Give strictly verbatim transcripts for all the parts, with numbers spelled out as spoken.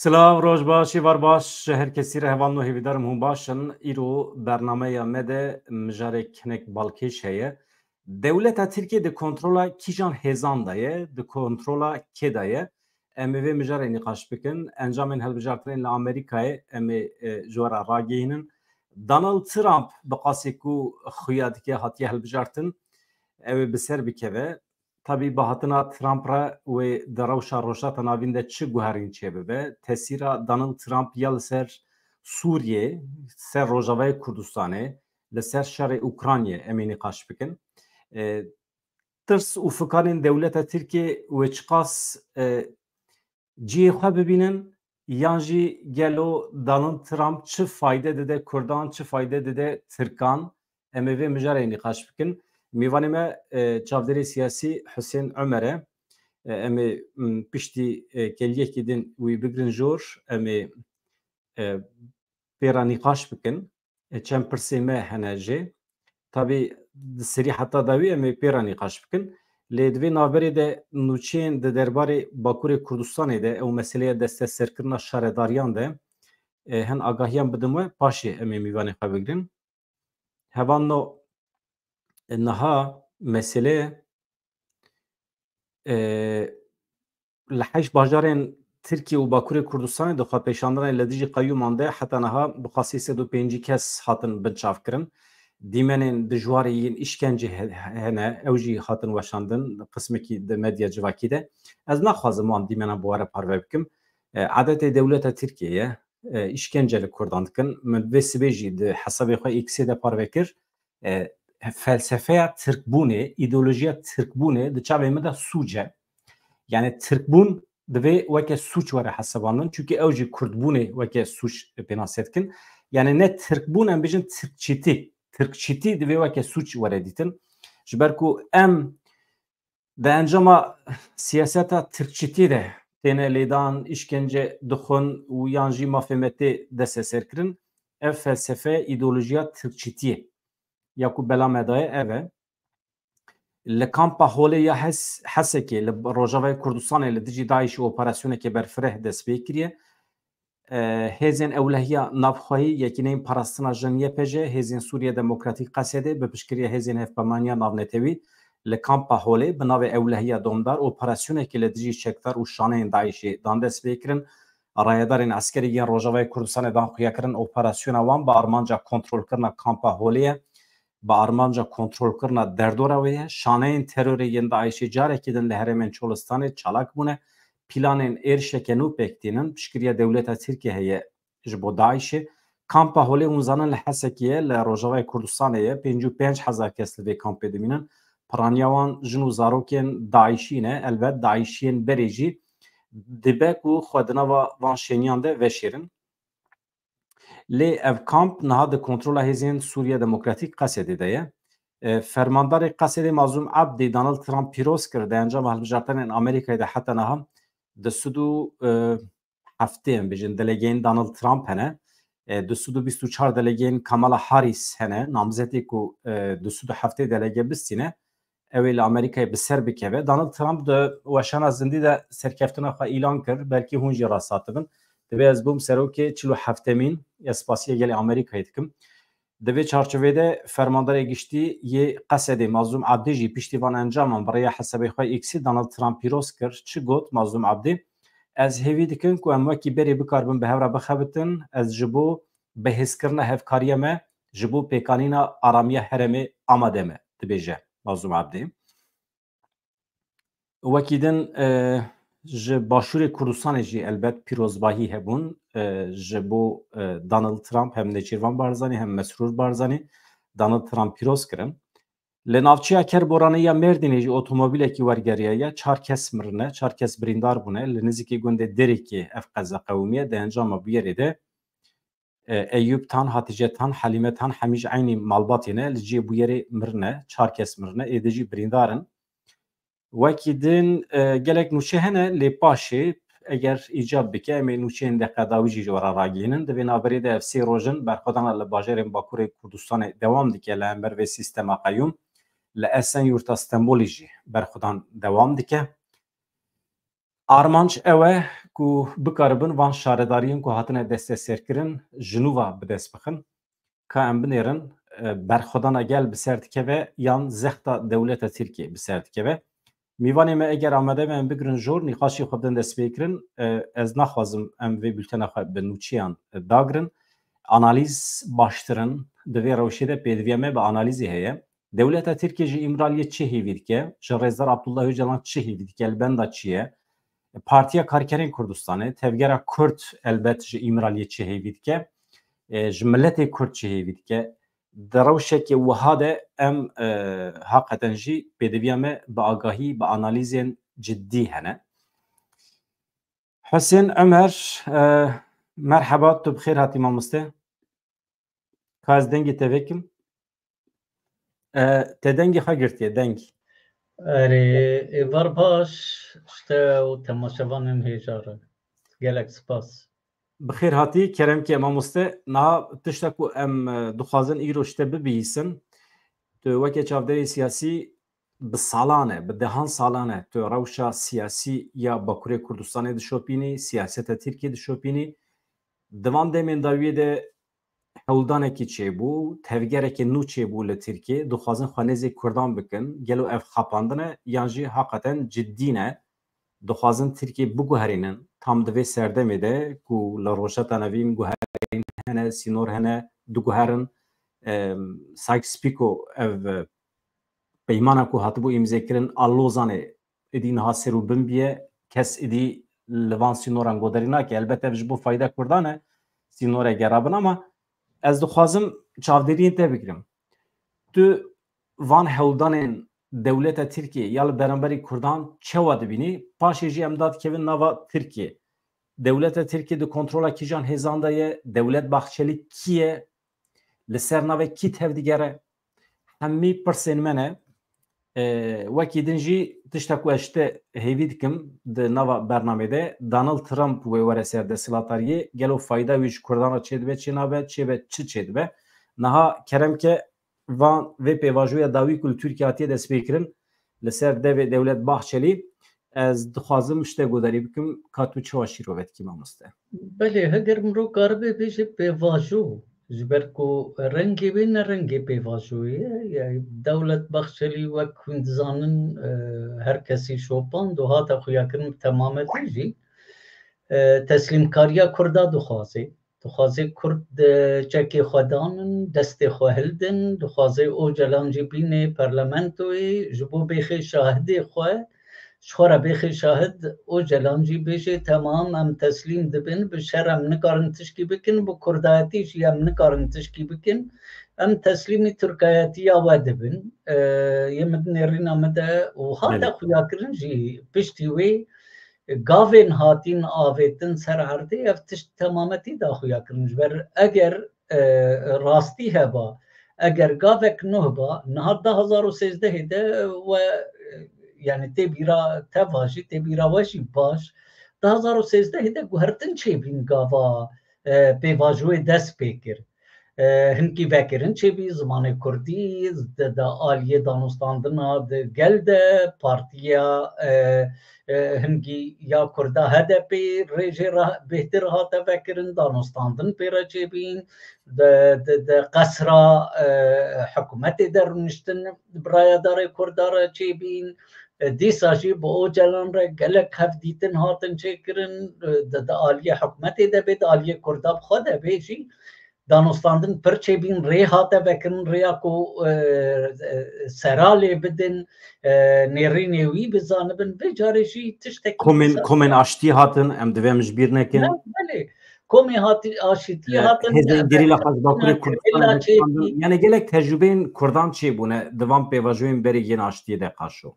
Silav, roj baş, êvar baş, ji her kesî re hevalno hêvîdarim hûn baş in. Îro bernameya me de mijarek hinek balkêş heye. Dewleta Tirkiyê di kontrola kîjan hêzan de ye, di kontrola kê de ye? Em ê vê mijarê nîqaş bikin. Encamên hilbijartinên li Amerîkayê em ê, e, ji we re ragihînin. Donald Trump bi qasê ku xuya dike hatiye hilbijartin, ew ê bi ser bikeve. Tabî bi hatina Trump re wê di rewşa Rojhilata Navîn de çi guherîn çêbibe, tesîra Donald Trump ya li ser Sûriyê, ser Rojavayê Kurdistanê, li ser şerê Ukraynê em ê nîqaş bikin. E, tirs û fikanên dewleta Tirkiyê wê çiqas, e, cihê xwe bibînin, yan jî gelo Donald Trump çi fayde dide Kurdan, çi fayde dide Tirkan? Em ê vê mijarê nîqaş bikin. Mêvanê me, e, çavdêrê siyasî Husên Omer e. E, em ê, m, piştî, e, keliyekî din wî bigrin jor, em ê, e, pê re nîqaş bikin. E, çend pirsê me hene jê. Tabî di serî heta dawî em ê pê re nîqaş bikin. Lê di vê navberê de nûçeyên di derbarê Bakurê Kurdistanê de ew meseleya desteserkirina şaredariyan de, e, hin agahiyan bidim we, paşê em ê mîvanê xwe bigrin. Hevalno, e, niha mesele, e, li heşt bajarên Tirkiye û Bakurê Kurdistanê di xwepêşandanê li dijî qeyûman de heta niha bi qasî sed û pêncî kes hatin binçavkirin. Dîmenên dijwarê yên îşkencê he-, hene, ew jî hatin weşandin, qismekî di medya civakî de. Ez naxwazim wan dîmenan bi we re parve bikim. E, adetê dewleta Tirkiye ye, e, îşkence li Kurdan dikin. Min vê sibê jî di hesabê xwe X-ê de parve kir. E, felsefeya Tirkbûnê, îdeolojiya Tirkbûnê di çavê min de sûc e. Yani Tirkbûn divê weke sûc were hesabandin. Çunke ew jî Kurdbûnê weke sûc pênase dikin. Yani ne Tirkbûn, em bêjin Tirkçîtî. Tirkçîtî divê weke sûc were dîtin. Ji ber ku em di encama siyaseta Tirkçîtî de têne lêdan, îşkence dixwin û yan jî mafê me tê desteserkirin. Ev felsefe, îdeolojiya Tirkçîtiyê ya ku bela me daye ev e. Li kampa Holê ya Hes-, Hesekê li Rojavayê Kurdistanê li dijî DAIŞê operasyoneke berfireh dest pê kiriye. E, hêzên ewlehiya navxweyî, Yekîneyên Parastina Jin, Y P J, hêzên Sûriye Demokratîk, Qesedê, bi piştgiriya hêzên hevpeyvaniya navnetewî li kampa Holê bi navê Ewlehiya Domdar operasyonekê li dijî çekdar û şaneyên DAIŞê dan destpêkirin. Rayedarên eskerî yên Rojavayê Kurdistanê dan xuyakirin operasyona wan bi armanca kontrolkirina kampa Holê ye, bi armanca kontrolkirina derdora wê ye. Şaneyên terorê yên DAIŞê carekî din li herêmên Çolistanê çalak bûne. Planên êrişeke nû pêk tînin. Piştgiriya dewleta Tirkiye heye ji bo DAIŞê. Kampa Holê hûn zanin li Hesekê ye, li Rojavayê Kurdistanê ye. Pêncî û pênc hezar kes li vê kampê dimînin. Piraniya wan jin û zarokên DAIŞî ne. Elbet DAIŞiyên berê jî dibe ku xwe di nava van şêniyan de veşêrin. Lê ev kamp niha di kontrola hêzên Sûriye Demokratîk, Qesedê de ye. E, fermandarê Qesedê Mazlûm Ebdî Donald Trump pîroz kir, di encama hilbijartinên Amerîkayê de heta niha du sed û heftê, em bêjin, delegeyên Donald Trump hene. E, du sed û bîst û çar delegeyên Kamala Harris hene, namzetê ku, e, du sed û heftê delege bistîne, ew ê li Amerîkayê bi ser bikeve. Donald Trump di weşana zindî de serkeftina xwe îlan kir, belkî hûn jî rast hatibin. Divê ez bûm serokê çil û heftemîn, ez spasiya gelê Amerîkayê dikim. Di vê çarçovê de fermandarê giştî yê Qesedê Mazlûm Ebdî jî piştî van encaman bi rêya hesabê xwe X-ê Donald Trump pîroz kir. Çi got Mazlûm Ebdî? Ez hêvî dikim ku em wekî berê bikaribin bi hev re bixebitin. Ez ji bo bihêzkirina hevkariya me, ji bo pêkanîna aramiya herêmê amade me, dibêje Mazlûm Ebdî. Wekî din, e, ji Başûrê Kurdistanê jî elbet pîrozbahî hebûn, e, ji bo, e, Donald Trump, hem Nêçîrvan Barzanî hem Mesrûr Barzanî Donald Trump pîroz kirin. Li navçeya Kerboranê ya Mêrdînê jî otomobîlekî wergeriyaye, çar kes mirine, çar kes birîndar bûne. Li nizîkî gundê Derêkê ev qeza qewimiye, di encama bûyerê de, e, Eyûp Tan, Hatîce Tan, Helîme Tan hemî ji eynî malbatê ne, li cihê bûyerê mirine, çar kes mirine, êdî jî birîndar in. Wekî din, e, gelek nûçe hene, lê paşê eger îcab bike, em ê nûçeyên deqa dawî jî ji we re ragihînin. Di vê navberê de ev sê roj in berxwedana li bajarên Bakurê Kurdistanê dewam dike, li hember vê sîstema qeyûm. Li Esenyurta Stenbolê jî berxwedan dewam dike. Armanc ew e ku bikaribin van şaredariyên ku hatine desteserkirin ji nû ve bi dest bixin. Ka em binêrin, e, berxwedana gel bi ser dikeve yan zexta dewleta Tirkiyê bi ser dikeve. Mîvanê me eger amade be em bigirin jor, nîqaşê xwe bidin destpêkirin. E, ez naxwazim em vê bultena xwe bi nûçeyan, e, dagirin. Analîz baştir in. Di vê rewşê de pêdiviya me bi analîzê heye. Dewleta Tirkiyê ji Îmraliyê çi hêvî dike? Ji Rêzdar Abdullah Ocalan çi hêvî dike? Li benda çi ye? Partiya Karkerên Kurdistanê, Tevgera Kurd elbet ji Îmraliyê çi hêvî dike? E, ji miletê Kurd çi hêvî dike? Di rewşekê wiha de em, e, haqeten jî pêdiviya me bi agahî, bi analîzên ciddî hene. Husên Omer, e, merheba, tu bi xêr hatî mamoste. Ka ez dengê te vekim. E, te dengê xwe girtiye, deng. Erê, êvar baş, ji te û temaşevanên hêja re. Gelek spas. Bi xêr hatî, kerem ke mamoste. Niha tişta ku em, e, dixwazin îro ji te bibihîsin, tu weke çavdêrê siyasî bi salan e, bi dehan salan e, tu rewşa siyasî ya Bakurê Kurdistanê dişopînî, siyaseta Tirkiyê dişopînî. Di van demên dawiyê de hewldanekî çêbû, tevgerekê nû çêbû li Tirkiyê, dixwazin xwe nêzî Kurdan bikin. Gelo ev xapandin e yan jî haqeten ciddî ne? Dixwazin Tirkiyê biguherînin. Tam di vê serdemê de ku li Rojheta Navîn guherîn hene, sînor hene, diguherin. Em, Sykes-Picot ev, e, peymana ku hatibû îmzêkirin a Lozanê êdî niha ser û bin bûye, kes êdî li van sînoran godarî nake. Elbet ev ji bo fayda Kurdan e, sînoreke rabin, ama ez dixwazim çavdêriyên te bigirim. Tu van hewldanên dewleta Tirkiyê ya li beramberî Kurdan çawa dibînî? Paşê jî em dadikevin nava Tirkiyê. Dewleta Tirkiyê di kontrola kîjan hêzan de ye? Dewlet Bahçelî kî ye? Li ser navê kî tevdigere? Hemî pirsên me ne. E, wekî din jî tişta ku ez ji te hêvî dikim di nava bernamê de, Donald Trump wê were ser desthilatariyê, gelo fayda wî ji Kurdan re çêdibe, çênabe, çêbe, çi çêdibe? Niha kerem ke van vê pêvajoya dawî ku li Tirkiye hatiye destpêkirin li ser devê Dewlet Bahçelî, ez dixwazim ji te guhdarî bikim, ka tu çawa şîrove dikî mamoste? Belê, heger mirov karibe bêje pêvajo, ji ber ku rengê wê ne rengê pêvajoyê ye. Yani Dewlet Bahçelî wek hûn dizanin, e, her kesî şopand û hate xuyakirin bi temametî jî, e, teslîmkariya Kurda dixwaze. Dixwaze Kurd di çekê xwe danin, destê xwe hildin, dixwaze Ocalan jî bîne parlamentoyê, ji bo bêxê şahidê xwe, ji xwe re bêxê şahid, Ocalan jî bêje, temam, em teslîm dibin, bi şer em nikarin tişkî bikin, bi kurdayetî jî em nikarin tişkî bikin, em teslîmî tirkayetiya we dibin. E, yê min nêrîna min de û hate Belê. xuyakirin jî piştî wê gavên hatîn avêtin ser erdê, ev tişt temametî da xuya kirin. Ji ber eger, e, rastî heba, eger gavek nuh ba, niha du hezar û sêzdehê de we, e, yani tê bîra te va jî, tê bîra we jî baş, du hezar û sêzdehê de guhertin çêbîn gava, e, pêvajoyê dest pê kir. E, hinkî vekirin çêbî, zimanê kurdî di, di aliyê danûstandina di gel de, partiya, e, e, hinkî ya kurda H D P rê jê re bêhtir hate vekirin, danûstandin pê re çêbîn, di, di, di qesra, e, hikûmetê de rûniştin bi rayedarê kurda re çêbîn. E, dîsa jî bi Ocalan re gelek hevdîtin hatin çêkirin, e, di, di aliyê hikûmetê de bê, di aliyê kurda bi xwe de bê jî. Danûstandin pir çêbîn, rê hate vekirin, rêya ku, e, e, sera lê bidin, e, nêrînê wî bizanibin. Vê carê jî tiştekî Komên, wisa komên aştî hatin, em divê em ji bîr nekin. Ne, belê. Komê hatî-, aşîtî Ya, hatin, hêzên e, gerîla xwe ji Bakurê illa Kurdistanê çêbî. Yani gelek tecrûbeyên Kurdan çêbûne di van pêvajoyên berê yên aştiyê de qaşo.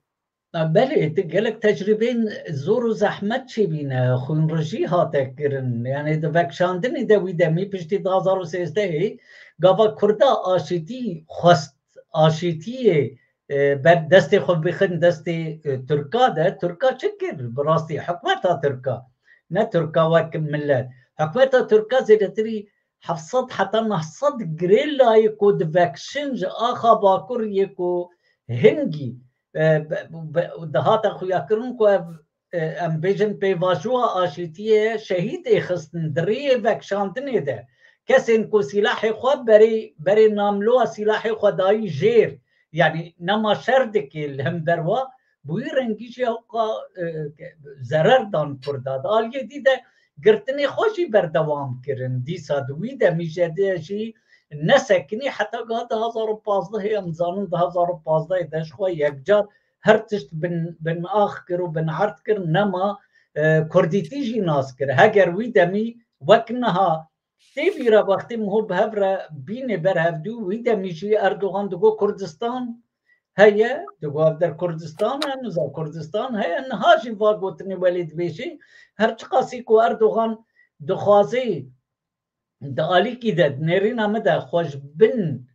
Na, belê, tu gelek tecrûbeyên zor û zehmet çêbîne, xwînrijî hate kirin. Yani di vekişandinê de wî demî piştî du hezar û sêzdehê gava Kurda aşîtî xwest, aşîtiyê, e, ber destê xwe bixin destê, e, Tirka de, Tirka çi kir? Bi rastî hikûmeta Tirka, ne Tirka wek milet. Hikûmeta Tirka zêdetirî heft sed heta neh sed girê layê ku divekişin ji axa Bakur yê ku hingî, e, be, be, dihate xuyakirin ku ev e, em bêjin pêvajoya aşîtiyê şehîdê xistin di rêyê vekişandinê de. Kesên ku sîlahê xwe berê, berê namloa sîlahê xwe dayî jêr, yanî nema şer dikê li hember wa, bi wî rengî jî hewqa, e, zerer dan Kurda. Di aliyê dî de girtinê xwe jî berdewam kirin. Dîsa di wî demî jê de jî nesekinî heta giha du hazar û pazdehê, em zanin du hazar û pazdehê de ji xwe yekcar her tişt bin, bin ax kir û bin erd kir, nema, e, kurdîtî jî nas kir. Heger wî demî wek niha tê bîra wextê min hû bi hev re bînê ber hevdû, wî demî jî Erdogan digot Kurdistan heye, digot ev der Kurdistan e, niza Kurdistan heye, niha jî va gotinê welê dibêjê. Her çiqasî ku Erdogan dixwazê di alîkî de, di nêrîna min de xwe ji bin,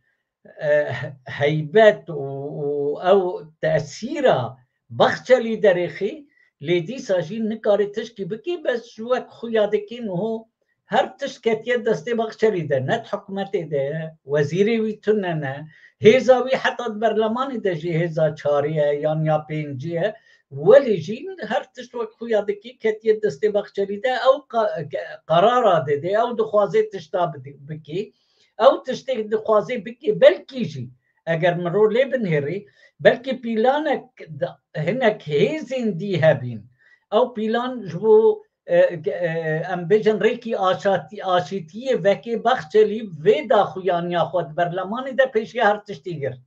e, heybet û, û ew tesîra Baxçelî derêxî, lê dîsa jî nikare tişkî bikî, bes ji wek xuya dikî niho her tişt ketiye destê Baxçelî de, ne di hikûmetê de ye, wezîrê wî tune ne, hêza wî heta di berlemanê de jî hêza çarê ye yan ya pêncî ye, welê jî her tişt wek xuya dikî ketiye destê Baxçelî de, ew qa-, ke-, qerara dide, ew dixwaze tişta bidi-, bikî, ew tiştê dixwaze bikî, belkî jî eger min ro lê binêrî, belkî pîlanek di-, hinek hêzên dî hebîn. Ew pîlan ji bo, e, e, em bêjin rêkî aşatî-, aşîtiyê vekê Baxçelî vê daxuyaniya xwe di berlemanê de pêşiya her tiştî girt.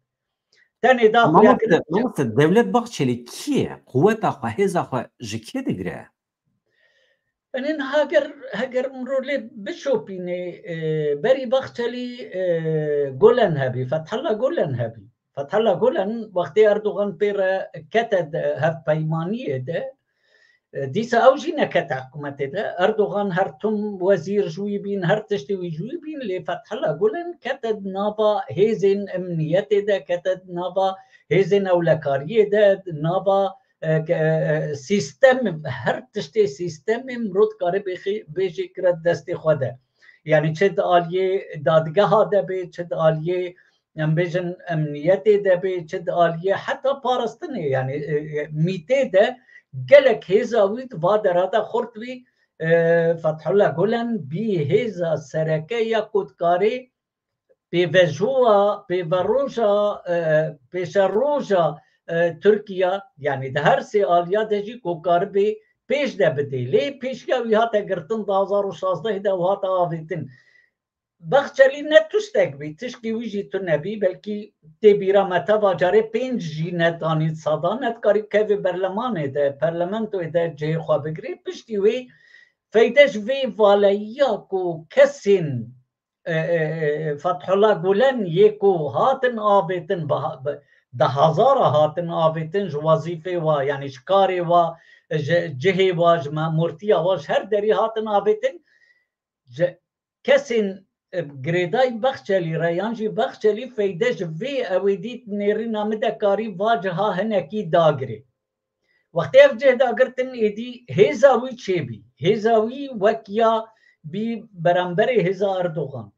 Tenê daxuya Mamoste, kirin. Mamoste, Devlet Bahçeli kî ye? Quweta xwe, hêza xwe ji kê digire? Yanî niha ger, heger min ro lê bişopînê, e, berî Baxçelî, e, Gulen hebî, Fethullah Gulen hebî. Fethullah Gulen wextê Erdogan pê re kete di hevpeymaniyê de, e, dîsa ew jî nekete hikûmetê de. Erdogan her tim wezîr ji wî bîn, her tiştê wî ji wî bîn, lê Fethullah Gulen kete di nava hêzên emniyetê de, kete di nava hêzên ewlekariyê de, di nava, e, ke, e, sîstem, her tiştê sîstemê mirov dikare bêxî-, bêjî kire destê xwe de. Yanî çi di aliyê dadgeha de bê, çi di aliyê, em bêjin, emniyetê de bê, çi di aliyê heta parastinê, yanî, e, e, mîtê de gelek hêza wî di va dera de xurt bî, e, Fethullah Gulen bî hêza sereke ya ku dikarê pêvejoya, pêveroja, e, pêşeroja, e, Tirkiye, yanî di her sê aliya de jî ku karibê pêş de bidê. Lê pêşiya wî hate girtin, du hazar û şazdeh de û hate avêtin. Baxçelî ne tiştek bî, tişkî wî jî tune bî, belkî tê bîra me teva carê pênc jî nedanî sada, nedikarî kevê berlemanê de, parlamentoyê de cihê xwe bigirê. Piştî wê feyde ji vê valeyiya ku kesên, e, e, e, Fethullah Gulen yê ku hatin avêtin, bi ha-, bi, di hezara hatin avêtin ji wezîfê wa, yanî ji karê wa, ji cihê wa, ji memûrtiya wa, ji her derî hatin avêtin. Ji kesên, e, girêdayî Baxçelî re yan jî Baxçelî feyde ji vê ew ê dît nêrîna min de karî va ciha hinekî dagirê. Wextê ev cih dagirtin êdî hêza wî çêbî. Hêza wî wek ya bî beramberê hêza Erdogan.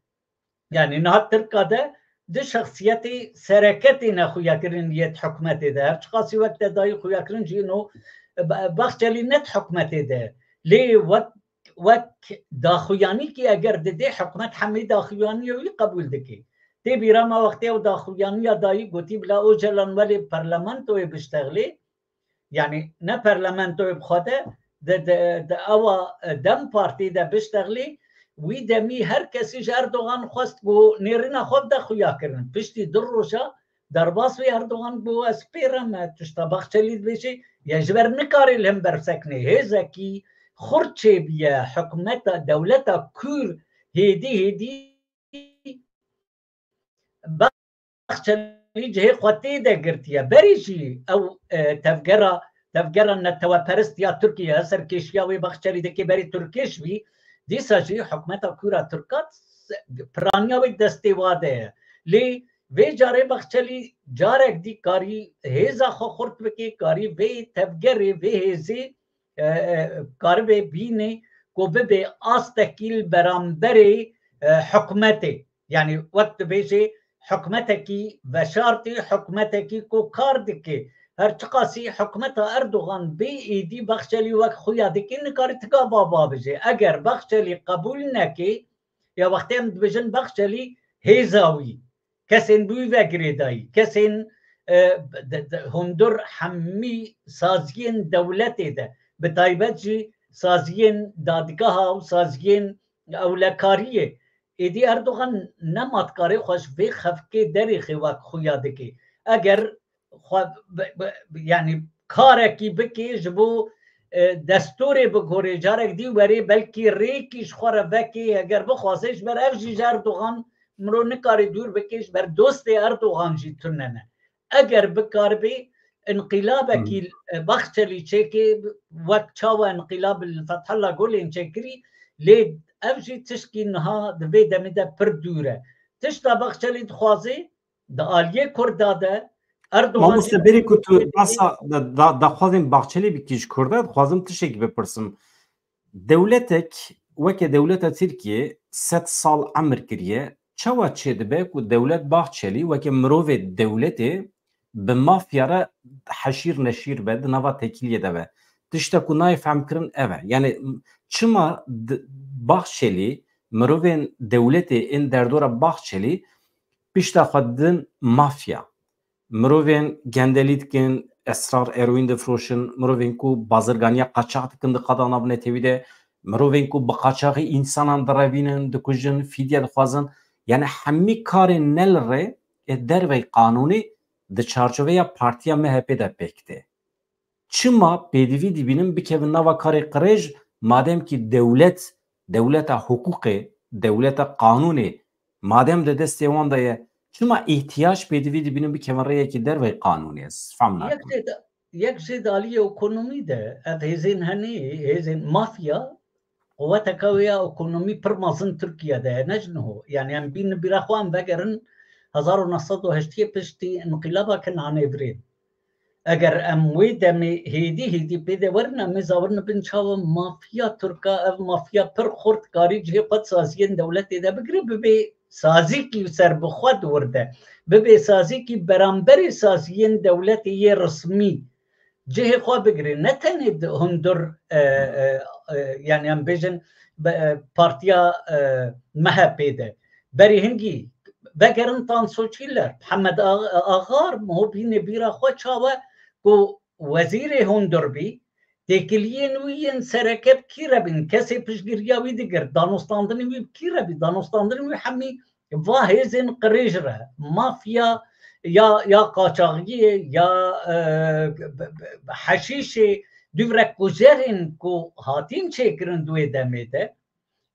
Yanî niha Tirka de du şexsiyetê sereke têne xuyakirin yê di hikûmetê de. Her çiqasî wek te dayî xuyakirin jî ino Ba-, Baxçelî ne di hikûmetê de. Lê wek, wek daxuyanîkî eger didê, hikûmet hemî daxuyaniyê wî qebûl dike. Tê bîra me wextê ew daxuyaniya dayî gotî bila Ocalan welê parlamentoyê biştexlê, yanî ne parlamentoyê bi xwe de, di, di, di ewa, e, DEM Partî de biştexlî, wî demî her kesî ji Erdogan xwest ku nêrîna xwe bide xuya kirin. Piştî du roja derbas wî Erdogan bû, ez pê re me tişta Baxçelî dibêjê, ya ji ber nikarê li hember sekinê. Hêzekî xurt çêbiye, hikûmeta, dewleta Kûr hêdî hêdî Baxçelî cihê xwe tê de girtiye. Berî jî ew, e, tevgera, tevgera neteweperist ya Tirkiye, serkêşiya wê Baxçelî dikê berî Tirkiş bî, dîsa jî hikûmeta Kûr a Tirka piraniya wê destê wa de ye. Lê vê carê Baxçelî carek dî karî hêza xwe xurt bikê, karî vê tevgerê, vê hêzê, e, e, karibe bînê ku bibe astekî li beramberê, e, hikûmetê. Yanî wek dibêjê hikûmetekî veşartî, hikûmetekî ku kar dike, Her çiqasî hikûmeta Erdogan bê êdî Baxçelî wek xuya dikê, nikare tika va bavêje. Eger Baxçelî qebûl neke, ya wextê em dibêjin Baxçelî hêza wî, kesên bi wî ve girêdayî, kesên, e, de, de, hundir hemî saziyên dewletê de, bi taybet jî saziyên dadgeha û saziyên ewlekariyê. Êdî Erdogan nema dikarê xwe ji vê xefkê derêxê wek xuya dike. Eger xwe bi, bi, yanî karekî bike ji bo, e, destûrê bigore, carek dî were, belkî rêkî ji xwe re veke, eger bixwaze, ji ber ev jî ji Erdogan mirov nikare dûr bike, ji ber dostê Erdogan jî tune ne. Eger bikaribê inqîlabekî, Hmm. e, Baxçelî çêke, wek çawa inqîlab li Fethullah Gulên çêkirî, lê ev jî tişkî niha di vê demê de pir dûr e. Tişta Baxçelî dixwaze, di aliyê Kurda de Erdogan Mamoste, jî berî ku tu dikê. Behsa da, da, daxwazên Baxçelî bikî ji Kurda, dixwazim tiştekî bipirsim. Dewletek weke dewleta Tirkiyê sed sal emir kiriye, çawa çêdibe ku dewlet Baxçelî weke mirovê dewletê bi mafya re heşîr neşîr be, di nava tekiliyê de be? Tişta ku nayê fehmkirin ev e. Yani çima di, Baxçelî, mirovên dewletê ên derdora Baxçelî pişta xwe didin mafya? Mirovên gendelî dikin, esrar, eroîn difiroşin, mirovên ku bazirganiya qaçax dikin di qada navnetewî de, mirovên ku bi qaçaxî însanan direvînin, dikujin, fîdye dixwazin. Yani hemî karên ne li rê ê dervey qanûnê di çarçoveya partiya M H P de pêk tê. Çima pêdivî dibînin bikevin nava karê qirêj, madem kî dewlet, dewleta hiqûqê, dewleta qanûnê, madem di destê wan de ye, çima îhtiyac pêdivî dibînin bikevin rêyekî dervey qanûnê? Ez fam Yek nakim. Jê de, yek jê di aliyê ekonomî de, ev hêzên henê, hêzên mafya, quweteka wê ya ekonomî pir mezin Tirkiye de ye, ne ji niho. Yani em bînin bîra xwe, em vegerin hezar û neh sed û heştiyê piştî înqîlaba Kenanê virên. Eger em wê demê hêdî hêdî pê de werin, em ê zawirin bin çawa mafya Tirka, ev mafya pir xurt karî cihê xwe di saziyên dewletê de bigire, bibe sazîkî serbixwe di wir de, bibe sazîkî beramberê saziyên dewletê yê resmî cihê xwe bigire. Ne tenê di hundir, e, e, e, yani em bêjin be-, e, partiya, e, M H P de. Berî hingî vegerin Tansu Çiller, Mihemed Ax-, Axar, miho bîne bîra xwe çawa ku wezîrê hundir bî, têkiliyên wî yên sereke bi kî re bîn, kesê piştgiriya wî digir, danûstandinê wî bi kî re bî, danûstandinê wî hemî va hêzên qirêj re, mafya ya, ya qaçaxiyê, ya, e, b-, b-, b-, heşîşê, dûvre kujerên ku hatin çêkirin di wê demê de,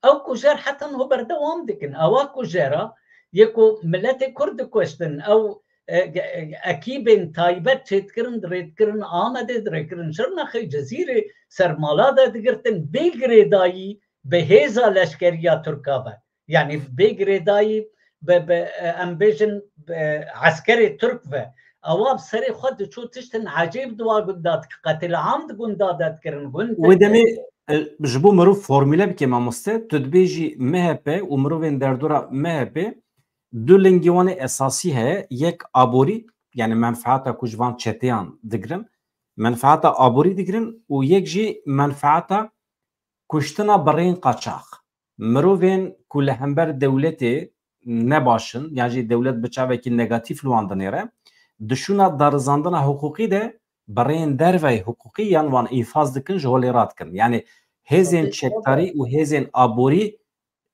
ew kujer heta niho berdewam dikin. Ewa kujera yê ku miletê Kurd dikuştin, ew, e, ge-, e, ekîbên taybet çêdikirin, dirêdikirin Amedê, dirêkirin Şirnexê, Cezîrê, Sermala de digirtin, bê girêdayî bi hêza leşkeriya Tirka ve. Yani bê girêdayî bi, bi, e, em bêjin, bi eskerê Tirk ve. Ewa bi serê xwe diçû tiştin ecêb di wa gunda dik-, qetilîam di gunda de dikirin. Gund Wê demê, e, ji bo mirov formule bike mamoste, tu dibêjî M H P û mirovên derdora M H P du lingê wan ê esasî heye, yek aborî, yani menfaata ku ji van çeteyan digirin, menfaata aborî digirin û yek jî menfaata kuştina bi rêyên qaçax. Mirovên ku li hember dewletê ne baş in, yan jî dewlet bi çavekî negatîf li wan dinêre, di şûna darizandina hiqûqî de bi rêyên derveyî hiqûqî yan wan înfaz dikin, ji holê radikin. Yani hêzên Tabii, çekdarî tabii. û hêzên aborî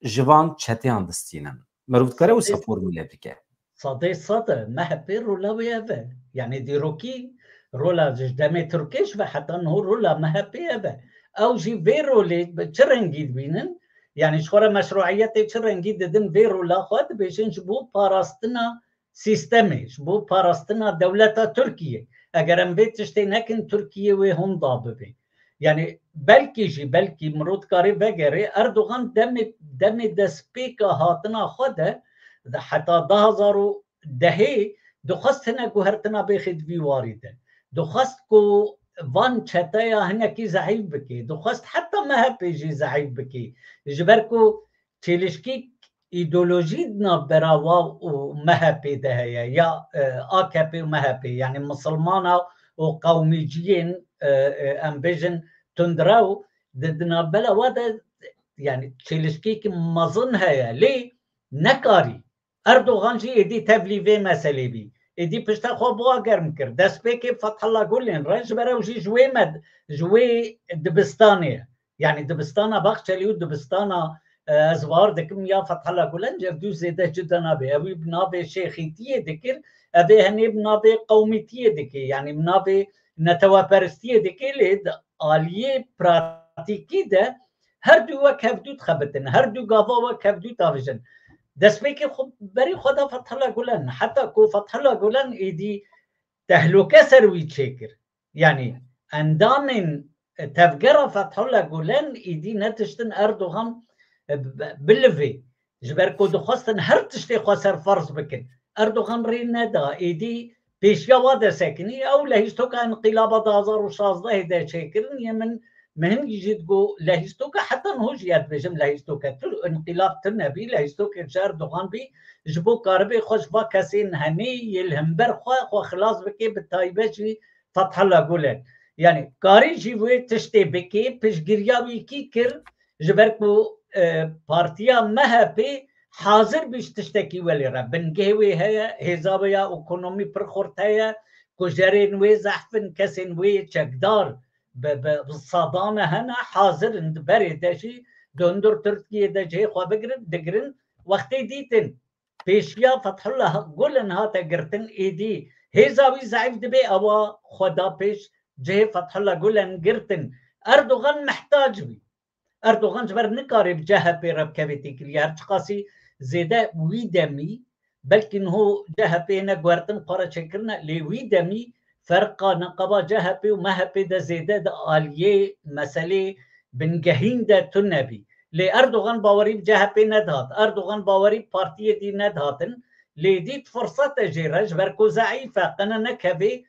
ji van çeteyan distînin. Mirov dikare wisa Tabii. formule bike. Sedê sed e, M H P rola wê ev e. Yani dîrokî rola ji demê Tirkêş ve heta niho rola M H P ev e. Ew jî vê rolê bi çi rengî dibînin? Yani ji xwe re meşruiyetê çi rengî didin vê rola xwe? Dibêjin ji bo parastina sîstemê, ji bo parastina dewleta Tirkiyê. Eger em vê tiştê nekin, Tirkiye wê hunda bibe. Yani belkî jî, belkî mirov dikarê vegerê, Erdogan demê, demê destpêka hatina xwe de, de heta du hazar û dehê dixwest hinek guhertina bêxê di vî warî de. Dixwest ku van çeteya hinekî zeîf bike. Dixwest heta M H P jî zeîf bike. Ji ber ku çêlişkî îdeolojî di navbera wa û M H P de heye, ya, e, A K P û M H P, yani misilmana û û qewmîciyên, e, e, em bêjin tundrew, di, di navbela wa de, yani çêlişkiyekî mezin heye, lê nekarî. Erdogan jî êdî tevlî vê meselê bî. Êdî pişta xwe bi wa germ kir. Destpêkê Fethullah Gulen re, ji ber ew jî ji wê med-, ji wê dibistanê ye. Yani dibistana Baxçelî û dibistana, e, ez bar dikim ya Fethullah Gulen, ev du zêde cuda nabe. Ew bi navê şêxîtiyê dikir, ev ê henê bi navê qewmîtiyê dikir. Yani bi navê neteweperistiyê dikir, lê di aliyê pratîkî de her du wek hevdû dixebitin, her du gava wek hevdû davêjin. Destpêkê xwe, berî xwe da Fethullah Gulen, heta ku Fethullah Gulen êdî tehluke ser wî çêkir. Yani endamên tevgera Fethullah Gulen êdî netiştin Erdogan, e, bi-, bilivê. Ji ber ku dixwestin her tiştê xwe serferz bikin. Erdogan rê neda, êdî pêşiya wa de sekinî, ew lehîstoka înqîlaba du hazar û şazdehê de çêkirin, yê min, min hingî jî digo lehîstoka, heta niho jî ez dibêjim lehîstoke. Tu înqîlab tune bî, lehîstokek ji Erdogan bî, ji bo karibê xwe ji va kesên henê yê li hember xwe, xwe xilas bike, bi taybet jî Fethullah Gulen. Yani karî jî wê tiştê bike, piştgiriya wî kî kir, ji ber ku, e, partiya M H P hazir bî ji tiştekî welê re. Bingehê wê heye, hêza wê ya ekonomî pir xurt heye, kujerên wê zehf in, kesên wê çekdar bi, bi, bi sedane hene, hazir in di berê de jî di hundir Tirkiyê de cihê xwe bigirin, digirin. Wextê dîtin pêşiya Fethullah Gulen hate girtin, êdî hêza wî zeîf dibe, ewa xwe da pêş cihê Fethullah Gulen girtin. Erdogan mehtac bî. Erdogan ji ber nikare bi C H P re bikeve têkiliyê. Her çiqasî zêde wî demî, belkî niho C H P ne guhertin xwe re çêkirine, lê wî demî ferqa neqeba C H P û M H P de zêde di aliyê meselê bingehîn de tune bî. Lê Erdogan bawerî bi C H P nedihat. Erdogan bawerî bi partiyê dî nedihatin. Lê dît firsete jê re, ji ber ku zeîf e, qene nekevê,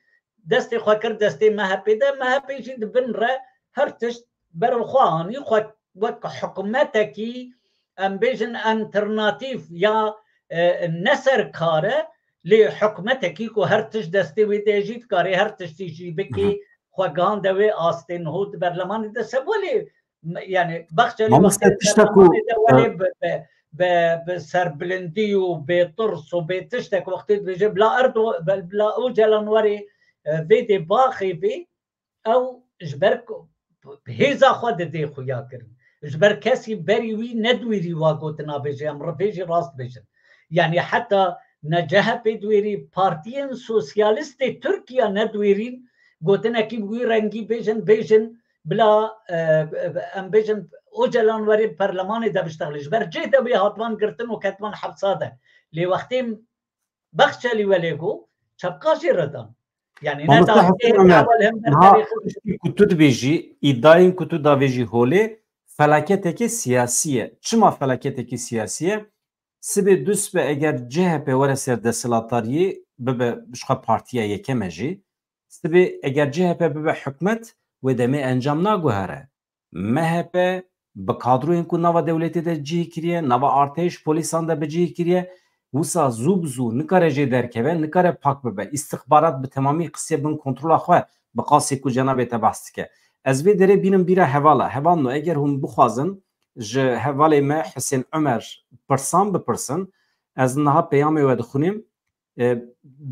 destê xwe kir destê M H P de. M H P jî di bin re her tişt ber bi xwe anî, xwe wek hikûmetekî, em bêjin, alternatîf ya, e, neserkare, lê hikûmetekî ku her tişt destê wê de jî dikare her tiştî jî bike, Hı hı. xwe gihande wê astê niho di berlemanê de se welê, m-, yani Baxçelî Mamoste, wextê tişta ku, berlemanê de welê e, bi, bi, bi, bi serbilindî û bê tirs û bê tiştek wextê dibêje bila Erdo-, bila Ocalan werê, e, vê dê baxê vê, ew ji ber ku hêza xwe didê xuya kirin. Ji ber kesî berî wî nedwêrî wa gotina bêje, em rivê jî rast bêjin. Yani heta ne C H P dwêrî, partiyên sosyalistê Tirkiye nedwêrîn, gotinekî bi wî rengî bêjin, bêjin bila, e, em bêjin Ocalan werê perlemanê de biştexilî. Ji ber cih de wê hatman girtin û ketman hepsa de. Lê wextê Baxçelî welê got, çepqa jê re dan. Yani ne Mamoste da Hüseyin Ömer, niha tiştî ku tu dibêjî, îdayên ku tu davêjî holê, felaketekê siyasî ye. Çima felaketekî siyasî ye? Sibê du sibe eger C H P were ser desthilatariyê, bibe ji xwe partiya yekem e jî, sibê eger C H P bibe hikûmet, wê demê encam naguhere. M H P bi kadroyên ku nava dewletê de cihê kiriye, nava artêş, polîsan de bi cihê kiriye, wisa zû bi zû nikare jê derkeve, nikare pak bibe. Îstixbarat bi temamî xistiye bin kontrola xwe, bi qasê ku cenabê te behs dike. Ez vê derê bînim bîra hevala. Hevalno, eger hûn bixwazin ji hevalê me Husên Omer pirsan bipirsin, ez niha peyamê we dixwînim. E,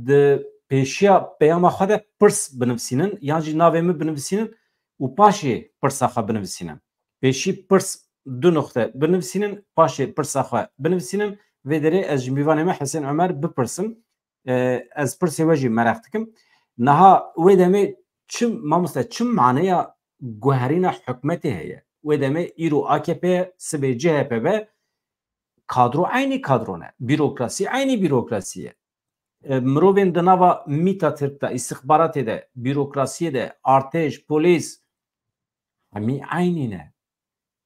di pêşiya peyama xwe de pirs binivîsînin, yan jî navê min binivîsînin û paşê pirsa xwe binivîsînin. Pêşî pirs, du nuqte binivîsînin, paşê pirsa xwe binivîsînin. Vê derê ez ji mêvanê me Hesên Omer bipirsim. E, ez pirsê we jî meraq dikim. Niha wê demê çi, mamoste, çi maneya guherîna hikûmetê heye? Wê demê îro A K P ye, sibê C H P be, kadro eynî kadro ne. Bürokrasi eynî bürokrasi ye. E, mirovên di nava mîta Tirk de, îstixbaratê de, bürokrasiyê de, artêş, polîs, hemî eynî ne.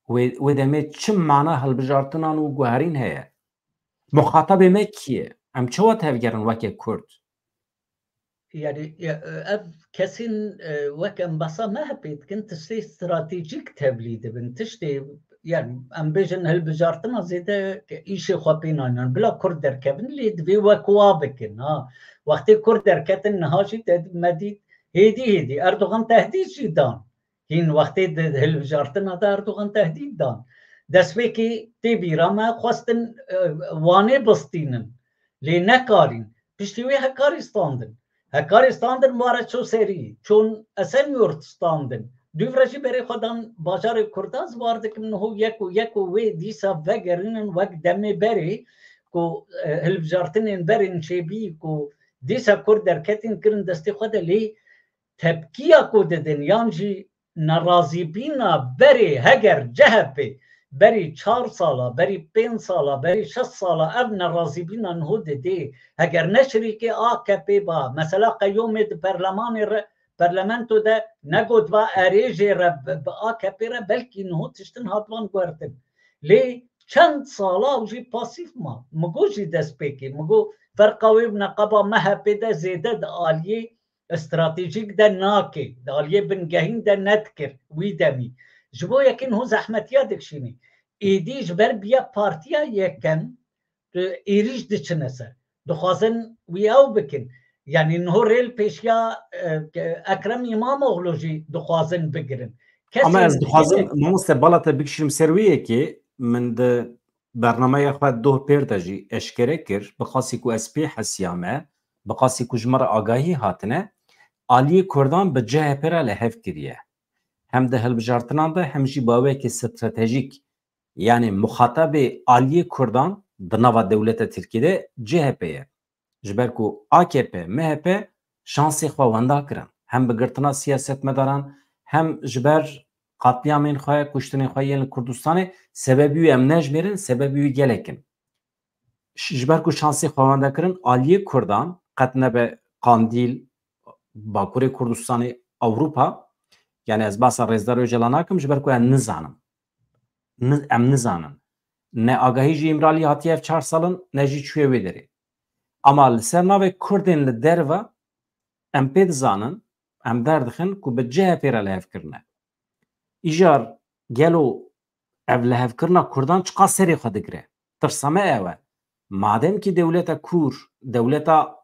Wê, wê demê çi mana hilbijartinan û guherîn heye? Muxatabê me kî ye? Em çawa tevgerin weke Kurd? Yani, ya, ev kesên, e, wek em behsa M H P dikin, tiştê stratejîk tevlî dibin. Tiştê, yani, em bêjin hilbijartina zêde ke îşê xwe pê naynin. Bila Kurd derkevin, lê divê wek wa bikin, ha. Wextê Kurd derketin, niha jî te, me dît, Hêdî hêdî Erdogan tehdîd jî dan. Hîn wextê di hilbijartina de Erdogan tehdîd dan. Destpêkê tê bîra me xwestin e, Wanê bistînin. Lê nekarîn. Piştî wê Hekarî standin. Hekarî standin ware çû serî. Çûn Esenyurt standin. Dûv re jî berê xwe dan bajarê Kurda. Ez bar dikim niho yek û yek û wê dîsa vegerînin wek demê berê ku e, hilbijartinên berên çêbî ku dîsa Kurd derketin kirin destê xwe de lê tepkiya ku didin yan jî nerazîbîna berê heger C H P berî çar sala, berî pênc sala, berî şeş sala ev nerazîbîna niho didê. Heger ne şirîkê A K P ba, mesela qeyomê di perlemanê re, parlamento de negotba erê jê re bi, bi A K P re belkî niho tiştin hatvan guhertin. Lê çend sala ew jî pasîf ma. Min got jî destpêkê, min got ferqa wê bi neqeba M H P de zêde di aliyê stratejîk de nake, di aliyê bingehîn de nedikir wî demî. Ji bo yekê niho zehmetiya dikişînî. Êdî ji ber biya partiya yekem, tu êrîş diçine ser. Dixwazin wî ew bikin. Yanî niho rê li pêşiya e, Ekrem Îmamoğlu jî dixwazin bigirin. Kesên Ama ez dixwazim, mamoste, bala te bikişînim ser wê yekê, min di bernameya xwe doh pêr de jî eşkere kir, bi qasî ku ez pê hesiyame, bi qasî ku ji me re agahî hatine, aliyê Kurdan bi C H P re li hev kiriye. Hem di hilbijartinan de hem jî bi awekî stratejîk, yanî muxatabê aliyê Kurdan di nava dewleta Tirkiyê de C H P ye. Ji ber ku A K P, M H P şansê xwe wenda kirin. Hem bi girtina siyasetmedaran, hem ji ber qatliyamên xwe, kuştinên xwe yên li Kurdistanê, sebebî wî em nejmêrin, sebebî wî gelek in. Ş-, ji ber ku şansê xwe wenda kirin, aliyê Kurdan, qet nebe Qandîl, Bakurê Kurdistanê, Ewropa, yanî ez basa Rêzdar Ocalan nakim, ji ber ku em nizanin. Ni-, em nizanin. Ne agahî ji Îmralî hatiye ev çar salin, ne jî çûye wê derê. Ama li ser navê Kurdên li derve em pê dizanin, em derdixin ku bi C H P re li hev kirine. Îcar gelo ev lihevkirina Kurdan çiqas serê xwe digire? Tirsa me ew e. Madem kî dewleta kûr, dewleta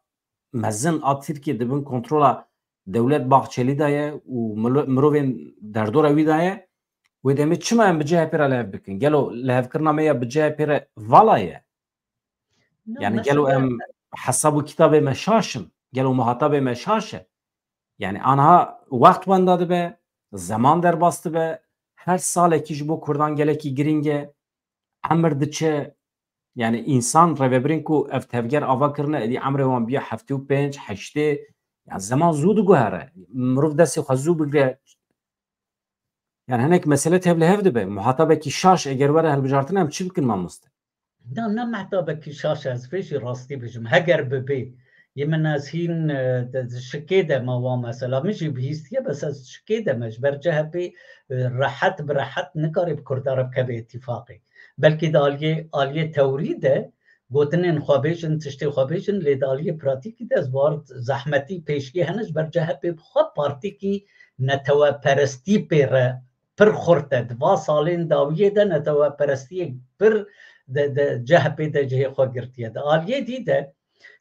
mezin a Tirkiyê di bin kontrola dewlet Bahçelî de ye û milo-, mirovên derdora wî de ye, wê demê çima em bi C H P re lihev bikin? Gelo lihevkirina me ya bi C H P re vala ye? Na, Yani gelo mesela em hesab û kitabê me şaş in? Gelo muhatabê me şaş e? Yani anha wext wenda dibe, zeman derbas dibe, her salekî ji bo Kurdan gelekî girîng e, emir diçe, yani însan rêvebirên ku ev tevger ava kirine, êdî emrê wan biya heftê û pênc, heştê, yani zeman zû diguhere. Mirov destê xwe zû bigire. Yani hinek mesele tev li hev dibe. Muhatabekî şaş eger were hilbijartin em çi bikin mamoste? Na, ne mehtabekî şaş e, ez vê jî rastî bijim. Heger bibê, yê min ez hîn e, de, di şikê de me wa mesela. Min jî bihîstiye, bes ez şikê de me. Ji ber C H P e, rehet bi rehet nikare bi Kurda re bikeve îtîfaqê. Belkî di aliyê, aliyê tewrî de gotinên xwe bêjin, tiştê xwe bêjin, lê di aliyê pratîkî de ez bar zehmetî pêşiyê hene, ji ber C H P bi xwe partîkî neteweperestî pê re pir xurt e. Di va salên dawiyê de neteweperestiyek pir di, di C H P de cihê xwe girtiye. Di aliyê dî de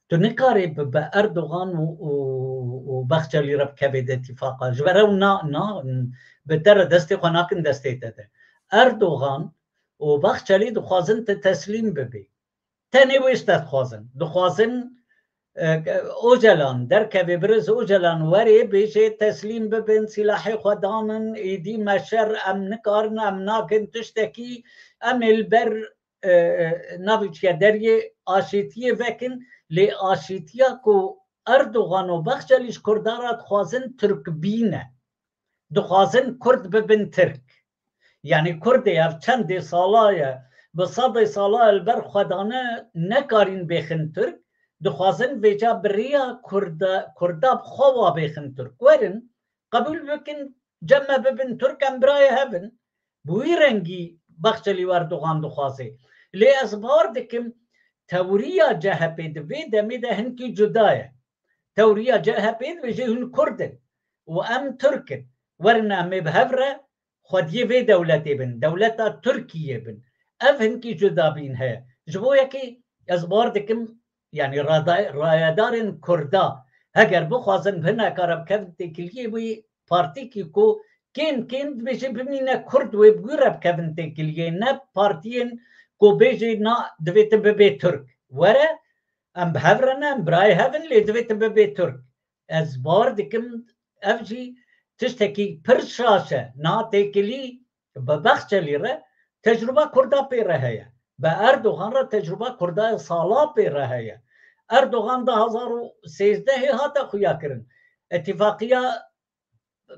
tu nikarî bi, bi Erdogan û, û, û Baxçelî re bikevê di îtîfaqa. Ji ber ew na, na, bi te re destê xwe nakin destê te de. Erdogan û Baxçelî dixwazin te teslîm bibî. Tenê wê ji te dixwazin. Dixwazin e, Ocalan derkevê, biriz Ocalan werê bêjê teslîm bibin, sîlahê xwe danin, êdî me şer, em nikarin, em nakin tiştekî, em ê li ber e, e, navê çi ye, deriyê aşêtiyê vekin, lê aşêtiya ku Erdogan û Baxçelî ji Kurdan re dixwazin Tirkbîn e. Dixwazin Kurd bibin Tirk. Yanî Kurdê ev çendê sala ye, bi sedê sala ye li ber xwe dane, nekarîn bêxin Tirk, dixwazin vêca bi rêya Kurda, Kurda bi xwe wa bêxin Tirk. Werin, qebûl bikin, cem me bibin Tirk, em birayê hev in. Bi wî rengî Baxçelî û Erdogan dixwaze. Lê ez bawer dikim, tewriya C H P di vê demê de hinkî cuda ye. Tewriya C H P dibêje hûn Kurd in û em Tirk in. Werin em ê bi hev re xwediyê vê dewletê bin, dewleta Tirkiyê bin. Ev hinkî cudabîn heye. Ji bo yekê ez bawer dikim, yanî rada-, rayedarên Kurda Heger bixwazin hineka re bikevin têkiliyê wî partîkî ku kêm kêm dibêje bimîne Kurd wê bi wî re bikevin têkiliyê, ne partiyên ku bêje na divê tu bibê Tirk. Were, em bi hev re ne, em birayê hev in, lê divê tu bibê Tirk. Ez bawer dikim ev jî tiştekî pir şaş e. Niha têkilî bi Bexçelî re tecruba Kurda pê re heye. Bi Erdogan re tecruba Kurda sala pê re heye. Erdogan du hezar û sêzdehê hate xuya kirin. Îtîfaqiya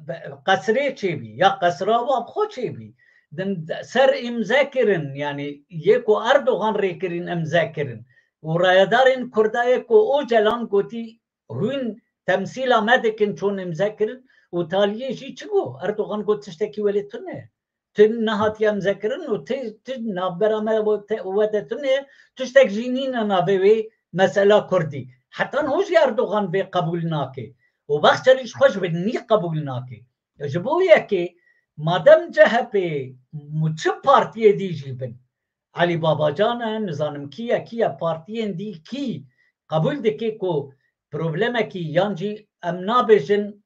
be-, qesrê çêbî, ya qesra wa bi xwe çêbî. Din ser îmze kirin, yanî yê ku Erdogan rê kirîn îmze kirin. Û rayedarên Kurda yê ku Ocalan gotî hûn temsîla me dikin çûn îmze kirin û taliyê jî çi got? Erdogan got tiştekî welê tune. Tu nehatiye îmze kirin û tu, tu navbera me we te-, we de tune, tiştek jî nîne navê wê mesela Kurdî. Heta niha jî Erdogan vê qebûl nake. Û Bexçelî ji xwe ji bin nî qebûl nake. Ji bo yekê madem C H P mu çi partiyê dî jî bin, Elî Babacan e, nizanim kî ye, kî ye, partiyên dî kî qebûl dike ku problemekî yan jî em nabêjin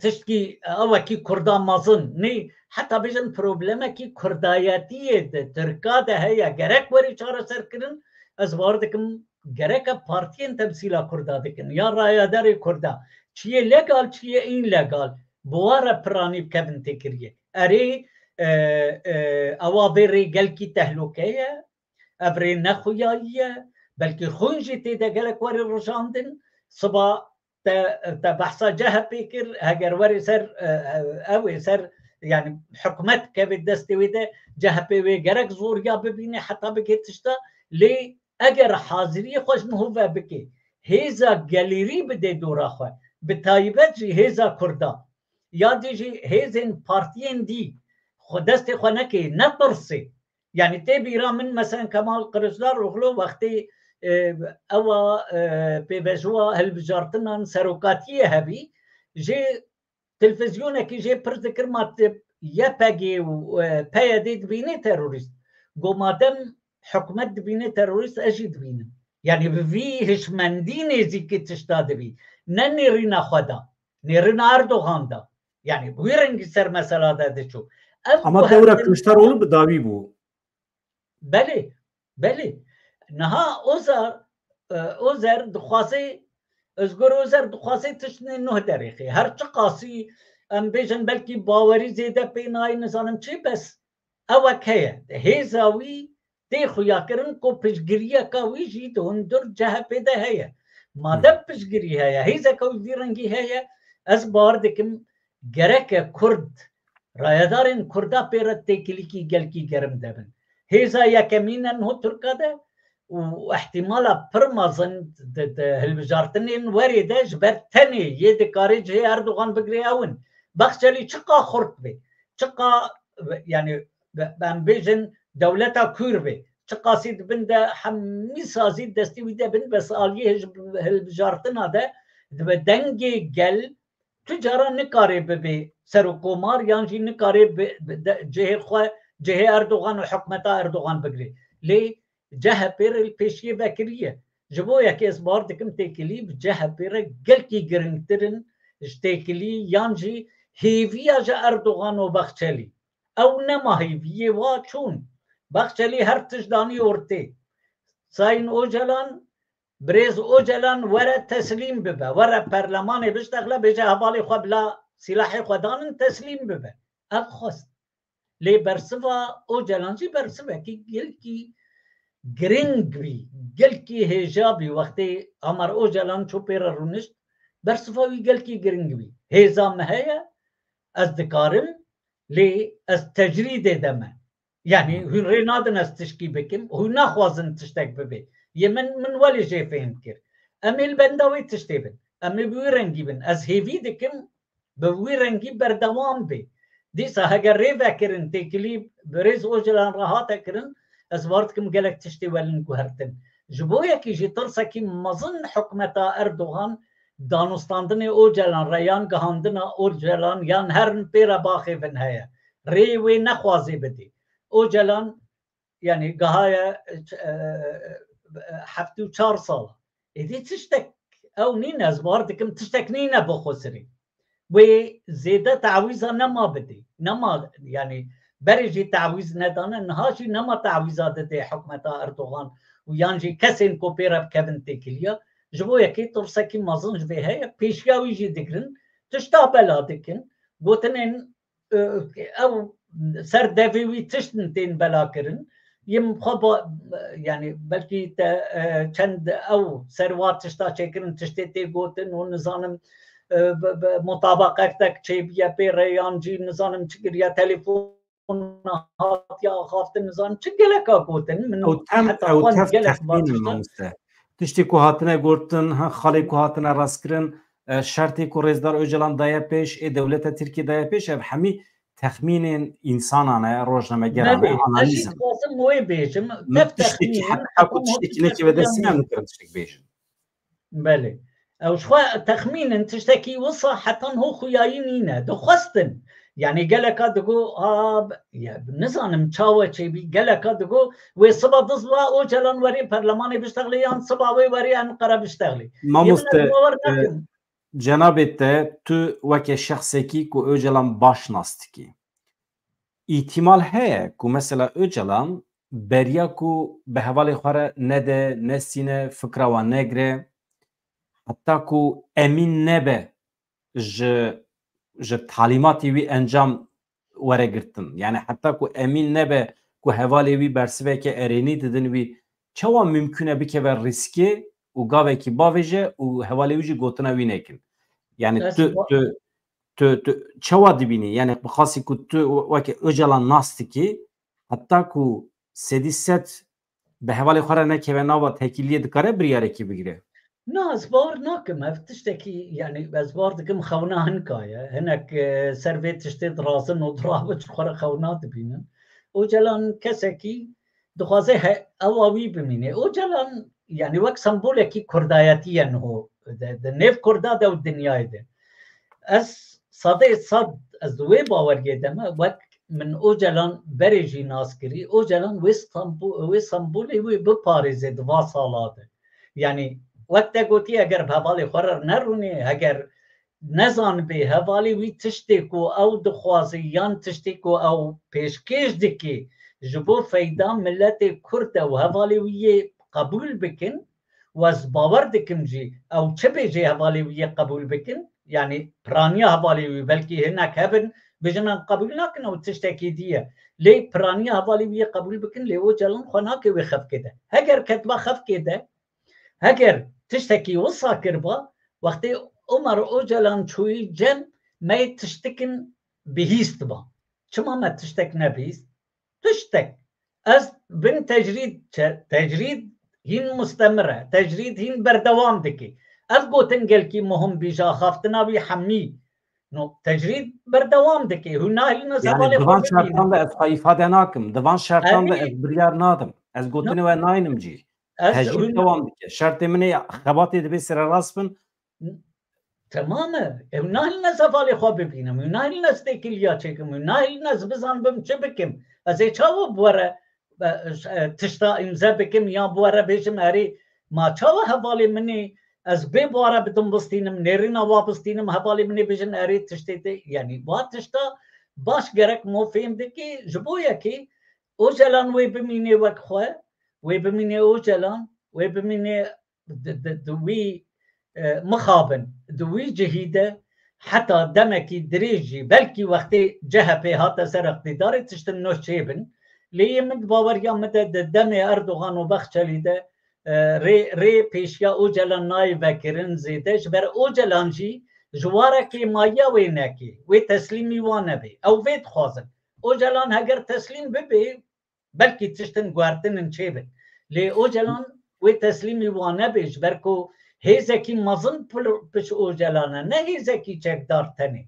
tiştkî ewekî Kurda mezin, nê, heta bêjin problemekî Kurdayetiyê di Tirka de heye, gerek werî çareser kirin, ez bawer dikim gereke partiyên temsîla Kurda dikin, ya rayedarê Kurda, çiyê legal, çiyê înlegal, bi wa re piranî bikevin têkiliyê. Erê, e, e, ewa vê rê gelkî tehlûke ye, ev rê nexuyayî ye, belkî xwîn jî tê de gelek were rijandin. Siba te, te behsa C H P kir, heger werê ser, e, e, ew ê ser, yanî hikûmet keve destê wê de, C H P wê gerek zoriya bibîne heta bike tişta, lê eger haziriyê xwe ji niho ve bike, hêza gelêrî bide dora xwe, bi taybet jî hêza Kurda, ya dî jî hêzên partiyên dî xwe destê xwe neke, netirsê. Yanî tê bîra min meselen Kemal Kiliçdaroglu wextê, e, ewa, e, pêvejoya hilbijartinan serokatiyê hebî, jê televîzyonekî jê pirs dikir, ma tu Y P G û, e, P Y D dibînê terorîst? Got madem hikûmet dibîne terorîst, ez jî dibînim. Yanî bi vî hişmendî nêzîkî tişta dibî. Ne nêrîna xwe da, nêrîna Erdogan da. Yanî bi wî rengî ser mesela de diçû. Ev Ama ku dewra hevdin Kiliçdaroglu bi dawî bû. Belê, belê. Niha Ozer, e, Ozer dixwaze, Özgür Özel dixwaze tiştine nuh derêxê. Her çiqasî em bêjin belkî bawerî zêde pê nayê, nizanim çi, bes ewek heye. Hêza wî tê xuyakirin ku piştgiriyeka wî jî di hundir C H P de heye. Madem piştgirî heye, hêzeke wî vî rengî heye, ez bawer dikim gereke Kurd, rayedarên Kurda pê re têkilîkî gelkî germ de bin. Hêza yekemîn e niho Tirka de û ihtimala pir mezin di, di hilbijartinên werê de ji ber tenê yê dikarê cihê Erdogan bigirê ew in. Bexçelî çiqa xurt be, çiqa, yanî, em bêjin dewleta kûr be, çiqasî di bin de hemî sazî destê wî de bin, bes aliyê hilb-, hilbijartina de dibe dengê gel tu cara nikare bibe serokkomar yan jî nikare bi, bi de, cihê xwe, cihê Erdogan û hikûmeta Erdogan bigire. Lê C H P re li pêşiyê vekiriye. Ji bo yekê ez bawer dikim têkilî bi C H P re gelkî giringtir in ji têkilî yan jî hêviya ji Erdogan û Bexçelî. Ew nema hêviyê wa çûn. Bexçelî her tişt danî ortê. Sayın Ocalan, Birêz Ocalan were teslîm bibe. Were perlemanê biştexile, bêje hevalê xwe bila sîlahê xwe danin teslîm bibe. Ev xwest. Lê bersiva Ocalan jî bersivekî gelkî giring bî, gelkî hêja bî. Wextê Amar Ocalan çû pê re rûnişt, bersiva wî gelkî giring bî. Hêza me heye, ez dikarim, lê ez tecrîdê de me. Yanî hûn rê nadin ez tişkî bikim, hûn naxwazin tiştek bibe. Yê min, min welê jê fêm kir. Em ê li benda wê tiştê bin. Em ê bi wî rengî bin. Ez hêvî dikim bi wî rengî berdewam bê. Dîsa heger rê vekirin, têkilî birêz Ocalan re hate kirin, ez bawer dikim gelek tiştê welin guhertin. Ji bo yekî jî tirsekî mezin hikûmeta Erdogan danûstandinê Ocalan re yan gihandina Ocalan yan herin pê re baxêvin heye. Rê wê nexwazê bidê. Ocalan, yanî gihaye, e, heftê û çar sala. Êdî tiştek Ew nîne, ez bar dikim tiştek nîne bo Xwesirê. Wê zêde tawîza nema bidê. Nema, yanî berê jî tawîz nedane, niha jî nema tawîza didê hikûmeta Erdogan û yan jî kesên ku pê re bikevin têkiliya. Ji bo yekê tirsekî mezin ji vê heye, pêşiya wî jî digirin, tişta bela dikin, gotinên, e, ew ser devê wî tiştin tên belakirin. Yim xwe ba, yanî belkî te, e, çend ew ser wa tişta çêkirin, tiştê tê gotin û nizanim, e, bi, bi mutabaqetek çêbiye pê re yan jî nizanim çi kiriye, telefon hatiye axaftin, nizanim çi geleka gotin. Min Ew tem, heta ew xwe tev gelek texmîn in, tişta mamoste. Tiştê ku hatine gotin, ha, xalê ku hatine rastkirin, e, şertê ku Rêzdar Ocalan daye pêş, ê dewleta Tirkiyê daye pêş, ev hemî texmînên însanan e, rojnamegeran e, Belê, ez jî analîz in. Dixwazim wê bêjim, Min tev tiştekî texmîn in, heta ku heta tiştekî mûtîfek nekeve destî, em nikarin tiştek bêjin. Belê. Ew ji xwe texmîn in, tiştekî wisa heta niho xuyayî nîne. Dixwestin. Yanî geleka digo, a, b-, ya, nizanim çawa çêbî, geleka digo, wê siba diz wa Ocalan werê perlemanê biştexlê yan siba wê werê Enqere biştexlê. Yê min ez Mamoste, bawer e, nakim. Cenabê te, tu weke şexsekî ku Ocalan baş nas dikî. Îhtimal heye ku mesela Ocalan beriya ku bi hevalê xwe re nede, nesîne, fikra wan negire, heta ku emîn nebe ji, ji talîmatê wî encam were girtin. Yani heta ku emîn nebe ku hevalê wî bersiveke erênî didin wî, çawa mimkûn e bikeve rîskê û gavekî bavêje û hevalê wî jî gotina wî nekin? Yani Ez tu, wa- tu, tu, tu çawa dibînî? Yani bi xasî ku tu weke Ocalan nas dikî, heta ku sedî sed bi hevalê xwe re nekeve nava tekîliyê, dikare biryarekî bigire? Na, ez bawer nakim. Ev tiştekî, yani ez bawer dikim xewna hinka ye. Hinek, e, ser vê tiştê dirazin û dirabin ji xwe re xewna dibînin. Ocalan kesekî dixwaze he-, ewa wî bimîne. Ocalan, yani wek sembolekî kurdayetî ye niho. De, de nêv kurda de û dinyayê de. Ez sedê sed, ez di wê baweriyê de me, wek min Ocalan berê jî nas kirî, Ocalan wê stampo-, wê sembolê wê biparêze di va sala de. Yani wek te gotî, eger bi hevalê xwe re nerûnê, heger nezanibê hevalê wî tiştê ku ew dixwaze yan tiştê ku ew pêşkêş dike ji bo feyda miletê Kurd e û hevalê wî yê qebûl bikin, û ez bawer dikim jî ew çi bêjê hevalê wî yê qebûl bikin, yani piraniya hevalê wî, belkî hinek hebin, bijin em qebûl nakin, ew tiştekî dî ye. Lê piraniya hevalê wî yê qebûl bikin, lê Ocalan xwe nake wê xefkê de. Heger ketiba xefkê de, heger tiştekî wisa kiriba, wextê Omer Ocalan çûyî cem, me yê tiştikin bihîstiba. Çima me tiştek nebihîst? Tiştek. Ez bin tecrîd, çe-, tecrîd hîn mustemir e. Tecrîd hîn berdewam dike. Ev gotin gelkî muhim bî ji axaftina wî hemî. No, tecrîd berdewam dike. Hûn nahêlin ez Yani hevalê di van xwe şertan de bibînim. Ez xwe îfade nakim. Di van şertan de Emî, ez biryar nadim. Ez no, gotinê we naynim cî. Ez Tecrîd hûn dewam dike. Şertê min ê xebatê dibê sererast bin. Temam e. Ew nahêlin ez hevalê xwe bibînim. Ew nahêlin ez têkiliya çêkim. Ew nahêlin ez bizanibim çi bikim. Ez ê çawa bi we re, e, e, tişta îmze bikim ya bi we re bêjim erê ma çawa hevalê min ê ez bê bi we re bidim bistînim, nêrîna wa bistînim, hevalê min ê bêjin erê tiştê te, yanî wa tişta baş gerek mo fêm dikî, ji bo yekê Ocalan wê bimînê wek xwe, wê bimînê Ocalan, wê bimînê di, di, di wî, e, mixabin, di wî cihî de heta demekî dirêj jî, belkî wextê C H P hate ser iqtîdarê tiştin nû çêbin, lê yê min di baweriya min de di demê Erdogan û Bexçelî de, e, rê, rê pêşiya Ocalan nayê vekirin zêde, ji ber Ocalan jî ji wa re kêmayiya wê nekê, wê teslîmî wan nebê. Ew vê dixwazin. Ocalan heger teslîm bibê, belkî tiştin guhertinin çêbin. Lê Ocalan wê teslîmî wan nebe, ji ber ku hêzekî mezin pil-, piş Ocalan e, ne hêzekî çekdar tenê.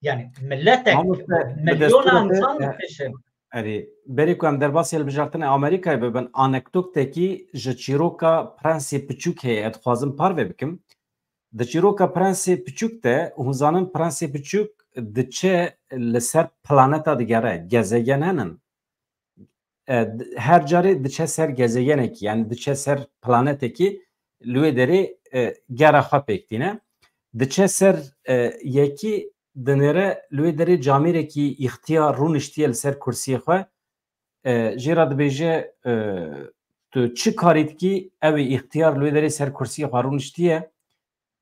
Yani miletek, Mamoste, bi milyona destûra te, insan e, piş in. Erê, berê ku em derbasî hilbijartinê Amerîkayê bibin, anekdotekî ji çîroka Prensê Piçûk heye, ez dixwazim parve bikim. Di çîroka Prensê Piçûk de, hûn zanin Prensê Piçûk diçe li ser planeta digere, gezegen henin. E, d-, her carê diçe ser gezegenekî, yani diçe ser planetekî, li wê derê e, gera xwe pêk tîne. Diçe ser, e, yekî dinêre li wê derê camêrekî îxtiyar rûniştiye li ser kursiyê xwe. E, jê re dibêje, e, tu çi karî dikî, ew ê îxtiyar li wê derê ser kursiyê xwe rûniştiye,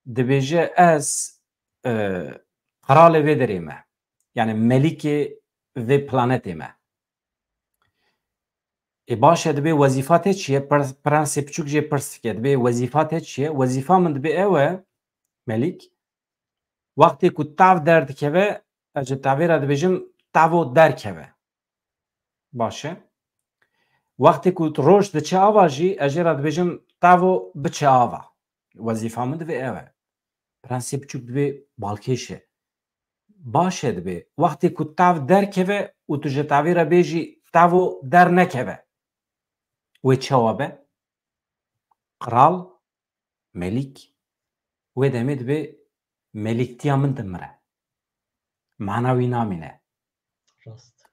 dibêje ez, e, qiralê vê derê me. Yani melîkê vê planetê me. Ê baş e, dibê wezîfa te çi ye? Pir-, prensê piçûk jê pirs dike. Dibê wezîfa te çi ye? Wezîfa min dibê ew e, Melîk. Wextê ku tav derdikeve, ez ji tavê re dibêjim, tavo derkeve. Baş e. Wextê ku roj diçe ava jî, ez jê re dibêjim, tavo biçe ava. Wezîfa min divê ew e. Prensê piçûk divê balkêş e. Baş e dibê. Wextê ku tav derkeve û tu ji tavê re bêjî, tavo dernekeve. Wê çawa be? Qral, melîk, wê demê dibê melîktiya min dimire. Mana wî namîne. Rast.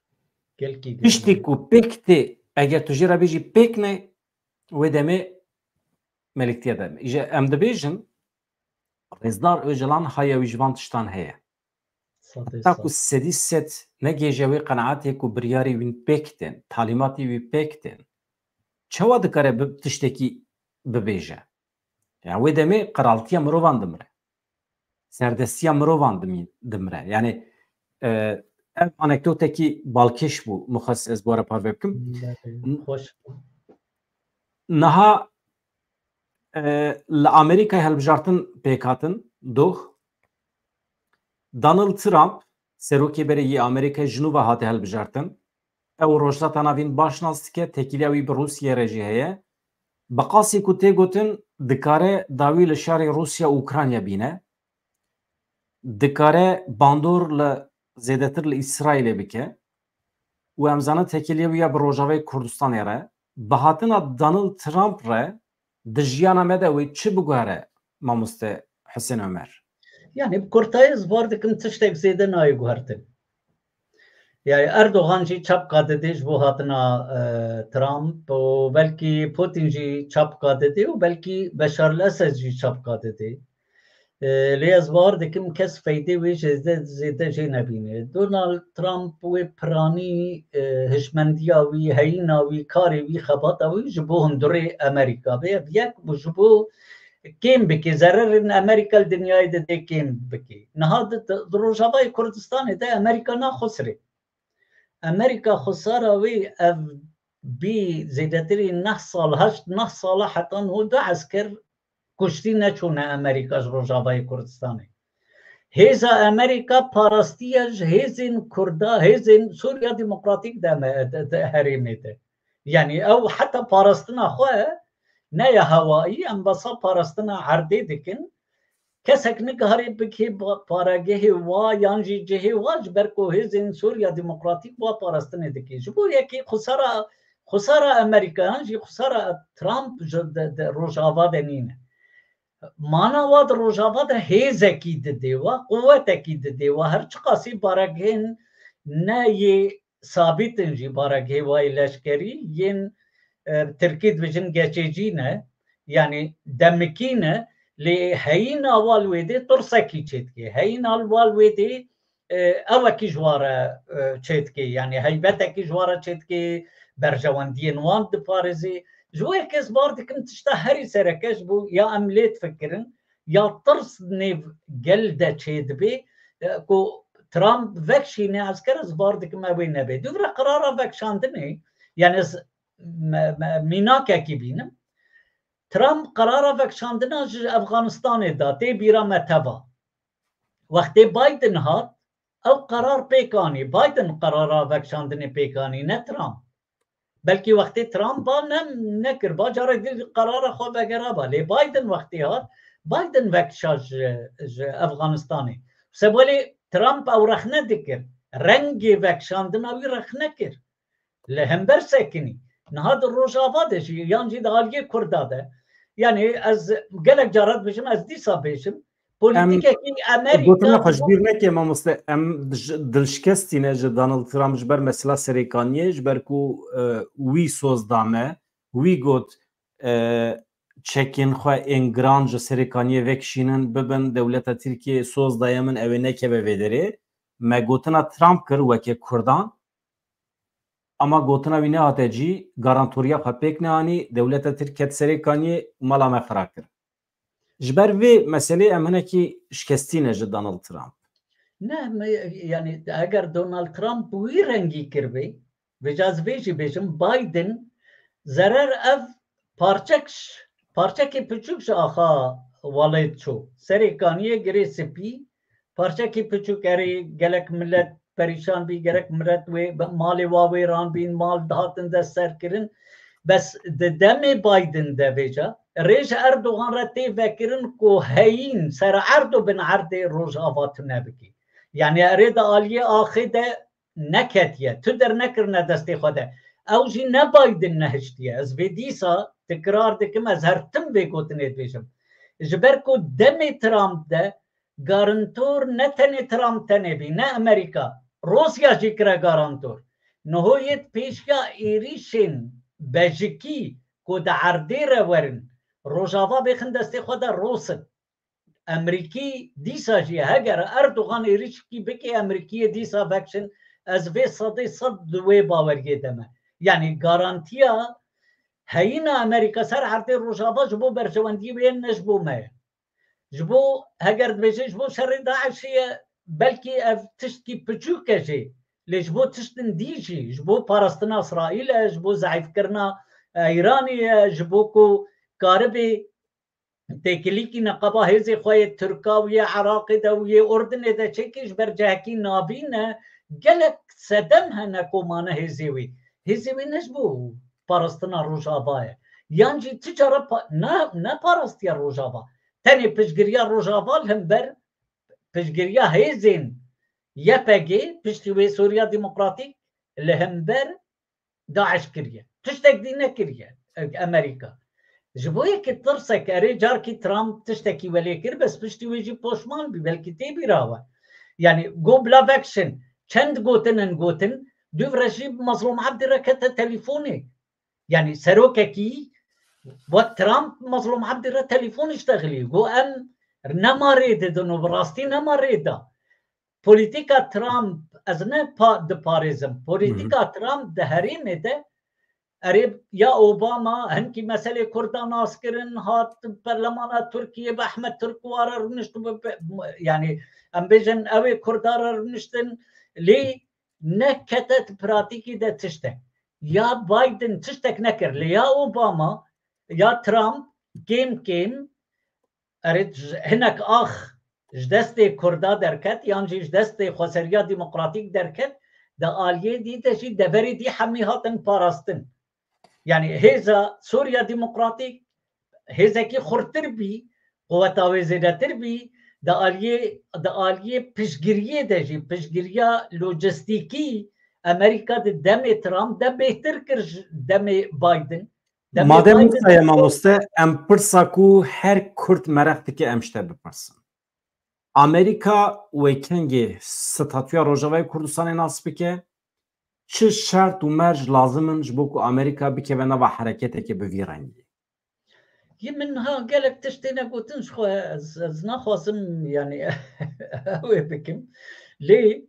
Gelkî Tiştê ku pêk tê, eger tu jê re bêjî pêk ne, wê demê melîktiya de. Îje em dibêjin, Rêzdar Ocalan haya wî ji van tiştan heye. Heta ku sedî sed negêje wê qenaetê ku biryarê wî pêk tên, talîmatê wî pêk tên, çawa dikare bi tiştekî bibêje? Yani wê demê qiraltiya mirovan dimire. Serdestiya mirovan dimî-, dimire. Yani, e, ev anekdotekî balkêş bû, mixwest ez bi we re parve bikim. Belê, N-, xweş. Niha, e, li Amerîkayê hilbijartin pêk hatin, doh. Donald Trump, serokê berê yê Amerîkayê ji nû ve hate hilbijartin. Ew Rojhilata Navîn baş nas dike, têkiliya wî bi Rûsiyê re jî heye. Bi qasî ku tê gotin, dikare dawî li şerê Rûsya û Ukrayna bîne. Dikare bandor li, zêdetir li Îsraîlê bike. Û em zanin têkiliya wî ya bi Rojavayê Kurdistanê re. Bi hatina Donald Trump re di jiyana me de wê çi biguhere, mamoste Husên Omer? Yani bi kurtayî ez bar dikim tiştek zêde nayê guhertin. Yani Erdogan jî çapka didê ji bo hatina, e, Trump û belkî Putin jî çapka didê û belkî Beşar el-Esed jî çapka didê. E, lê ez bar dikim kes feydê wê jê zêde, zêde jê nebîne. Donald Trump wê piranî, e, hişmendiya wî, heyîna wî, karê wî, xebata wî ji bo hundurê Amerîka be. Ev yek bû ji bo kêm bike, zererên Amerîka li dinyayê de dê kêm bike. Niha di, di, di Rojavayê Kurdistanê de Amerîka naxusirê. Amerîka xusara wî ev bî zêdetirî neh sal, heşt neh sala heta niho du esker kuştî neçûne Amerîka ji Rojavayê Kurdistanê. Hêza Amerîka parastiye ji hêzên Kurda, hêzên Sûriya Demokratîk de me, de, de herêmê de. Yani ew heta parastina xwe ne ya hewayî, em besa parastina erdê dikin. Kesek nikarê bikê ba-, paregehê wa yan jî cihê wa ji ber ku hêzên Sûriya Demokratîk wa parastinê dike. Ji bo yekê xusara, xusara Amerîka yan jî xusara Trump ji de, de Rojava de nîne. Mana wa di Rojava de hêzekî didê wa, quwetekî didê wa. Her çiqasî paregehên ne yê sabît in jî baregehê wa yê leşkerî yên, e, tirkî dibêjin geçêcî ne, yanî demikî ne, lê heyîna wa li wê dê tirsekî çêdike. Heyîna wa li wê dê, e, ewekî ji wa re, e, çêdike. Yanî heybetekî ji wa re çêdike, berjewendiyên wan diparêzê. Ji bo yekê ez bar dikim tişta herî sereke ji bo ya em lê difikirin, ya tirs nêv gel de çêdibe, e, ku Trump vekşîne esker ez bar dikim ew ê nebe. Dûvre qirara vekşandinê, yani ez me, me, mînakekî bînim. Trump qirara vekşandina ji Efganistanê da, tê bîra me teva. Wextê Biden hat, ew qerar pêk anî. Biden qirara vekşandinê pêk anî, ne Trump. Belkî wextê Trump ba ne, nekir, ba carek din qerara xwe vegera ba. Lê Biden wextê hat, Biden vekşa ji, ji Efganistanê. Sebelê Trump ew rexne dikir. Rengê vekşandina wî rexne kir. Li hember sekinî. Niha di Rojava de jî, yan jî di aliyê Kurda de. Yani ez gelek cara dibêjim, ez dîsa bêjim. Em Polîtîkekî Amerîka gotina xwe ji bîr neke mamoste. Em dij-, dilşikestî ne ji Donald Trump ji ber mesela serêkaniyê, ji ber ku, e, wî soz da me, wî got, e, çekên xwe ên giran ji Serêkaniyê vekişînin, bibin dewleta Tirkiyê soz daye min, ew ê nekeve vê derê. Me gotina Trump kir weke Kurdan, ama gotina wî nehate cî, garantoriya xwe pêk neanî, dewleta Tirk ket Serêkaniyê û mala me xira kir. Ji ber vê meselê em hinekî şikestî ne ji Donald Trump. Ne, me, yani eger Donald Trump bi wî rengî kiribê, vêca ez vê jî bêjim, Biden zerer ev parçek ş-, parçekî piçûk ji axa welêt çû. Serê kaniyê girê spî, parçekî piçûk erê gelek millet perîşan bî, gerek millet wê, malê wa wêran bîn, mal dihatin dest ser kirin. Bes di demê Biden de vêca rê ji Erdogan re tê vekirin ku heyîn ser erd û bin erdê Rojava tune bikî. Yani erê di aliyê axê de neketiye, tu dernekirine destê xwe de. Ew jî ne Biden nehiştiye. Ez vê dîsa tikrar dikim, ez her tim vê gotinê dibêjim. Ji ber ku demê Trump de garantor ne tenê Trump tenê bî, ne Amerîka, Rûsya jî kire garantor. Niho yê pêşiya êrîşên bejikî ku di erdê re werin, Rojava bêxin destê xwe de Rûs in. Emerîkî dîsa jî heger Erdogan êrîşkî bike, Emerîkiyê dîsa vekişin, ez vê sedê sed di wê baweriyê de me. Yani garantiya heyîna Amerîka ser erdê Rojava ji bo berjewendiyê wê ne ji bo me ye. Ji bo, heger dibêje ji bo şerê DAIŞê ye, belkî ev tiştkî piçûk e jê. Lê ji bo tiştin dî jî, ji bo parastina Îsraîl e, ji bo zeîfkirina, e, Îranê ye, ji bo ku karibê têkilîkî neqeba hêzê xwe yê Tirka û yê Iraqê de û yê Urdinê de çêkê ji ber cihekî navîn e, gelek sedem hene ku mane hêzê wê. Hêzê wê ne ji bo parastina Rojava ye. Yan jî ti cara pa-, ne, ne parastiye Rojava. Tenê piştgiriya Rojava li hember piştgiriya hêzên Y P G, piştî wê Sûriya Demokratîk, li hember DAIŞ kiriye. Tiştek dî nekiriye, e, Amerîka. Ji bo yekê tirsek erê carkî Trump tiştekî welê kir, bes piştî wê jî poşman bî, belkî tê bîra we. Yani, go bila vekişin, çend gotinin gotin, dûv re jî Mazlûm Ebdî re kete telîfonê. Yani, serokekî wek Trump Mazlûm Ebdî re telîfon iştexilî. Go em nema rê didin û bi rastî nema rê da. Polîtîka Trump, ez ne pa-, diparêzim. Polîtîka Hı hı. Trump di herêmê de, erê ya Obama hinkî meselê Kurda nas kirin, hat perlemana Tirkiyê bi Ehmed Tirk ware rûnişt û bi, bi, yani em bêjin ew ê Kurda re rûniştin, lê nekete di pratîkî de tiştek. Ya Biden tiştek nekir, lê ya Obama, ya Trump kêm kêm, erê, ji, hinek ax ji destê Kurda derket, yan jî ji destê xweseriya demokratîk derket, di aliyê dî de jî deverê dî hemî hatin parastin. Yani hêza Sûriya Demokratîk hêzekî xurtir bî, quweta wê zêdetir bî, di aliyê, di aliyê piştgiriyê de jî, piştgiriya lojistîkî Amerîka di demê Trump de bêhtir kir ji demê Biden. Demê Madem Biden wisa ye, mamoste, em pirsa ku her Kurd meraq dike em ji te bipirsin. Amerîka wê kengê statûya Rojavayê Kurdistanê nas bike, çi şert û merc lazim in ji bo ku Amerîka bikeve nava hereketeke bi vî rengî? Yê min ha gelek tişt têne gotin, ji xwe ez, ez naxwazim, yani, ew ê bikim. Lê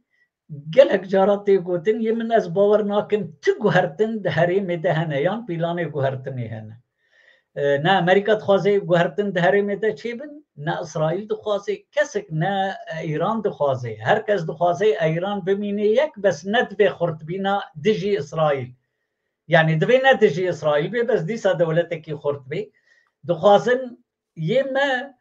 gelek cara tê gotin, yê min ez bawer nakim, tu guhertin di herêmê de hene, yan pîlanê guhertinê hene. E, ne Amerîka dixwaze guhertin di herêmê de çêbin, ne Îsraîl dixwaze, kesek ne, e, Îran dixwaze. Her kes dixwaze Îran bimîne yek, bes ne divê xurtbîna dijî Îsraîl. Yani divê ne dijî Îsraîl bê, bes dîsa dewletekî xurt bê. Dixwazin yê me,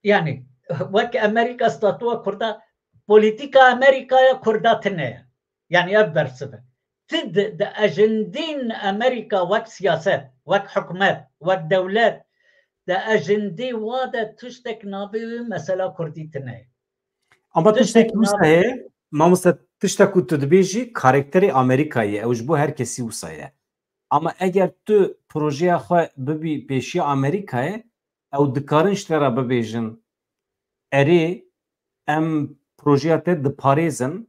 yani wek Amerîka statûya Kurda, polîtîka Amerîkaya Kurda tine ye. Yani ev bersiv e. Ti di, di ajendên Amerîka wek siyaset, wek hikûmet, wek dewlet, di ajendê wa de tiştek navê wê mesela Kurdî tine ye. Ama tiştek wisa heye, mamoste, tiştek ku tu dibêjî, karakterê Amerîkayê ye, ew ji bo her kesî wisa ye. Ama eger tu projeya xwe bibî pêşiya Amerîkayê, ew dikarin ji te re bibêjin, erê, em projeya te diparêzin,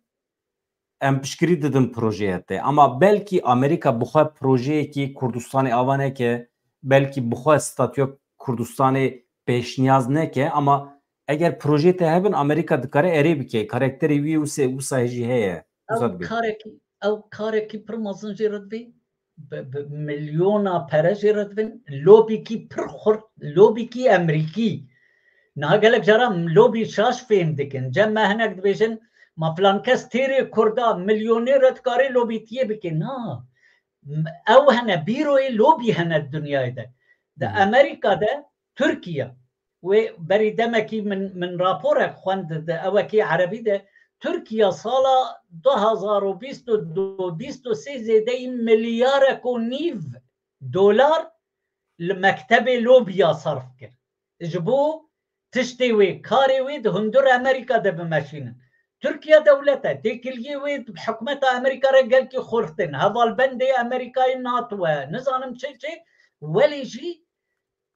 em piştgirî didin projeya te. Ama belkî Amerîka bi xwe projeyekî Kurdistanê ava neke, belkî bi xwe statûya Kurdistanê pêşniyaz neke, ama eger projeyê te hebin, Amerîka dikare erê bike. Karakterê wî wisa, wisa jî heye. Wisa dibê. Karekî, ew karekî pir mezin jê re dibê. Bi, bi milyona pere jê re dibin. Lobîkî pir xurt, lobîkî Amerîkî. Niha gelek cara lobî şaş fêm dikin. Cem me hinek dibêjin, ma filan kes têrê Kurda milyonê re dikare lobîtiyê bike. Na. M-, ew hene, bîroyê lobî hene di dinyayê de. Di Hı hı. Amerîka de Tirkiye, wê berî demekî min, min raporek xwend di ewekî erebî de, Tirkiye sala du hazar û bîst û du, bîst û sê zêdeyî milyarek û nîv dolar li mektebê lobiya sarf kir. Ji bo tiştê wê, karê wê di hundir Amerîka de bimeşînin. Tirkiye dewlet e, têkiliyê wê hikûmeta Amerîka re gelkî xurt in, hevalbendê Amerîkayê NATO e, nizanim çi çi, welê jî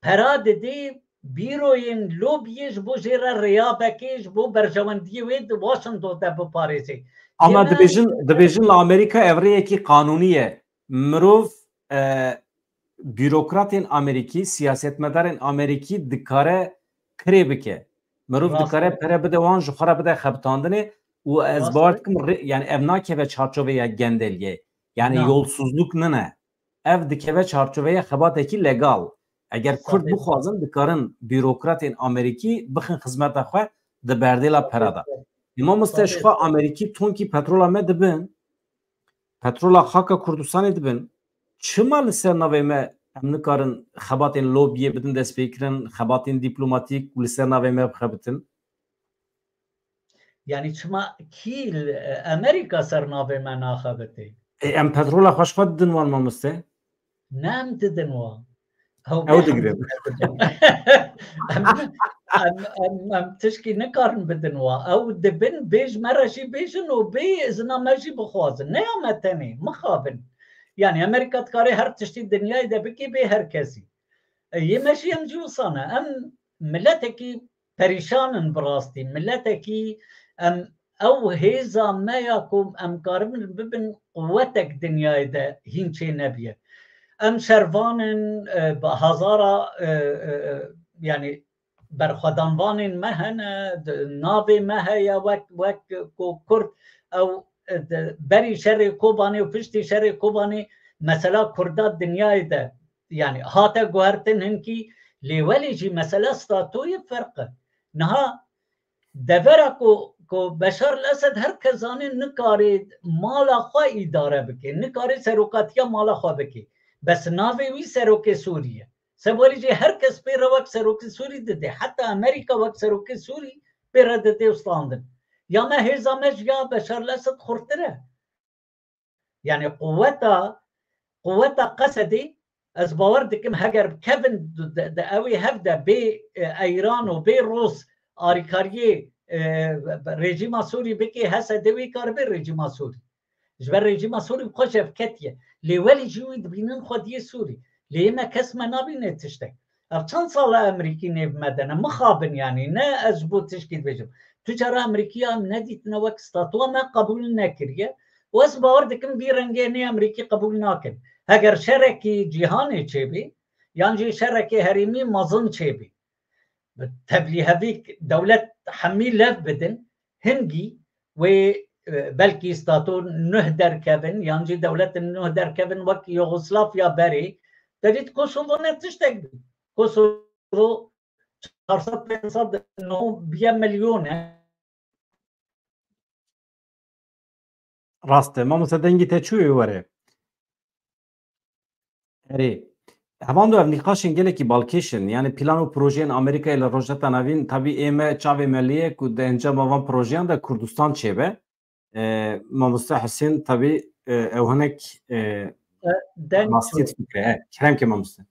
pera didê bîroyên lobiyê ji bo jê re rêya veke, ji bo berjewendiyê wê di Washington de biparêzê. Ama Yê me dibêjin, dibêjin li Amerîka ev rêyekî qanûnî ye. Mirov, e, bürokratên Amerîkî, siyasetmedarên Amerîkî dikare kirê bike. Mirov Rast dikare e. pere bide wan, ji xwe re bide xebitandinê û ez Rast bawer e. dikim rê-, yani ev nakeve çarçoveya gendeliyê. Yani Na. yolsuzluk nine. Ev dikeve çarçoveya xebatekî legal. Eger Kurd Sabit. bixwazin, dikarin bürokratên Amerîkî bixin xizmeta xwe di berdêla pera de. Sabit. Mamoste, ji Sabit. xwe Amerîkî tonkî petrola me dibin, petrola xaka Kurdistanê dibin. Çima li ser navê me em nikarin xebatên lobiyê bidin destpêkirin, xebatên dîplomatîk û li ser navê me bixebitin? Yani çima kî li, e, Amerîka ser navê me naxebitê? E, em petrola xwe ji xwe didin wan, mamoste? Ne em didin wan. Ew Ew bê digrin. hemdî me didin. Em, em, em, em tişkî nikarin bidin wan. Ew dibin, bê ji me re jî bêjin û bê izina me jî bixwazin. Ne ya me tenê, mixabin. Yani Amerîka dikare her tiştî dinyayê de bike bê her kesî. E, yê me jî em jî wisa ne. Em miletekî perîşan in bi rastî. Miletekî em, ew hêza me ya ku em karibin bibin quwetek dinyayê de hîn çê nebiye. Em şervan in, e, bi hazara, e, e, e, yani berxwedanvanên me hene, di, navê me heye wek, wek ku Kurd, ew, e, di, berî şerê Kobanê û piştî şerê Kobanê mesela Kurda dinyayê de yani hate guhertin hinkî, lê welê jî mesela statoyê ferq e. Niha devera ku, ku Beşar el-Esed her kes zanî nikarê mala xwe îdare bike, nikarê serokatiya mala xwe bike. Bes navê wî serokê Sûrî ye. Seb welê jî her kes pê re wek serokê Sûrî dide. Heta Amerîka wek serokê Sûrî pê re dide û standin. Ya me hêza me ji ya Beşar el-Esed xurtir e. Yani quweta, quweta Qesedê, ez bawer dikim heger kevin di, di, di ew ê hev de bê, e, Eyran û bê Rûs arîkariyê, e, rejîma Sûrî bike, Hesedê wî karibe rejîma Sûrî. Ji ber rejîma Sûrî bi xwe ji hev ketiye. Lê welê jî wî dibînin xwediyê Sûrî. Lê yê me kes me nabîne tiştek. Ev çend sal e Amerîkî nêv me de ne? Mixabin yanî, ne ez ji bo tişkî dibêjim. Tu cara Amerîkiya em nedîtine wek statuwa me qebûl nekiriye. Û ez bawer dikim vî rengê nê Amerîkî qebûl nakin. Heger şerekî cîhanê çêbî, yan jî şerekê herêmî mezin çêbî. Bi tevlîhevîk dewlet hemî lev bidin, hingî wê, e, belkî stato nuh derkevin, yan jî dewletin nuh derkevin wek Yugoslavya berê. Te dît Kosovo ne tiştek bî. Kosovo çar sed pênc sed no biye milyon e. Rast e. Mamoste, dengê te çûyê were. Erê. Hevando ev nîqaşên gelekî balkêş in. Yani plan û projeyên Amerîkayê li Rojheta Navîn, tabî ê me çavê me lê ye ku di encama van projeyan de Kurdistan çêbe. E, Mamoste Husên, tabî, e, ew hinek, e, E, deng rastî çû. difikire. He, kerem ke mamoste.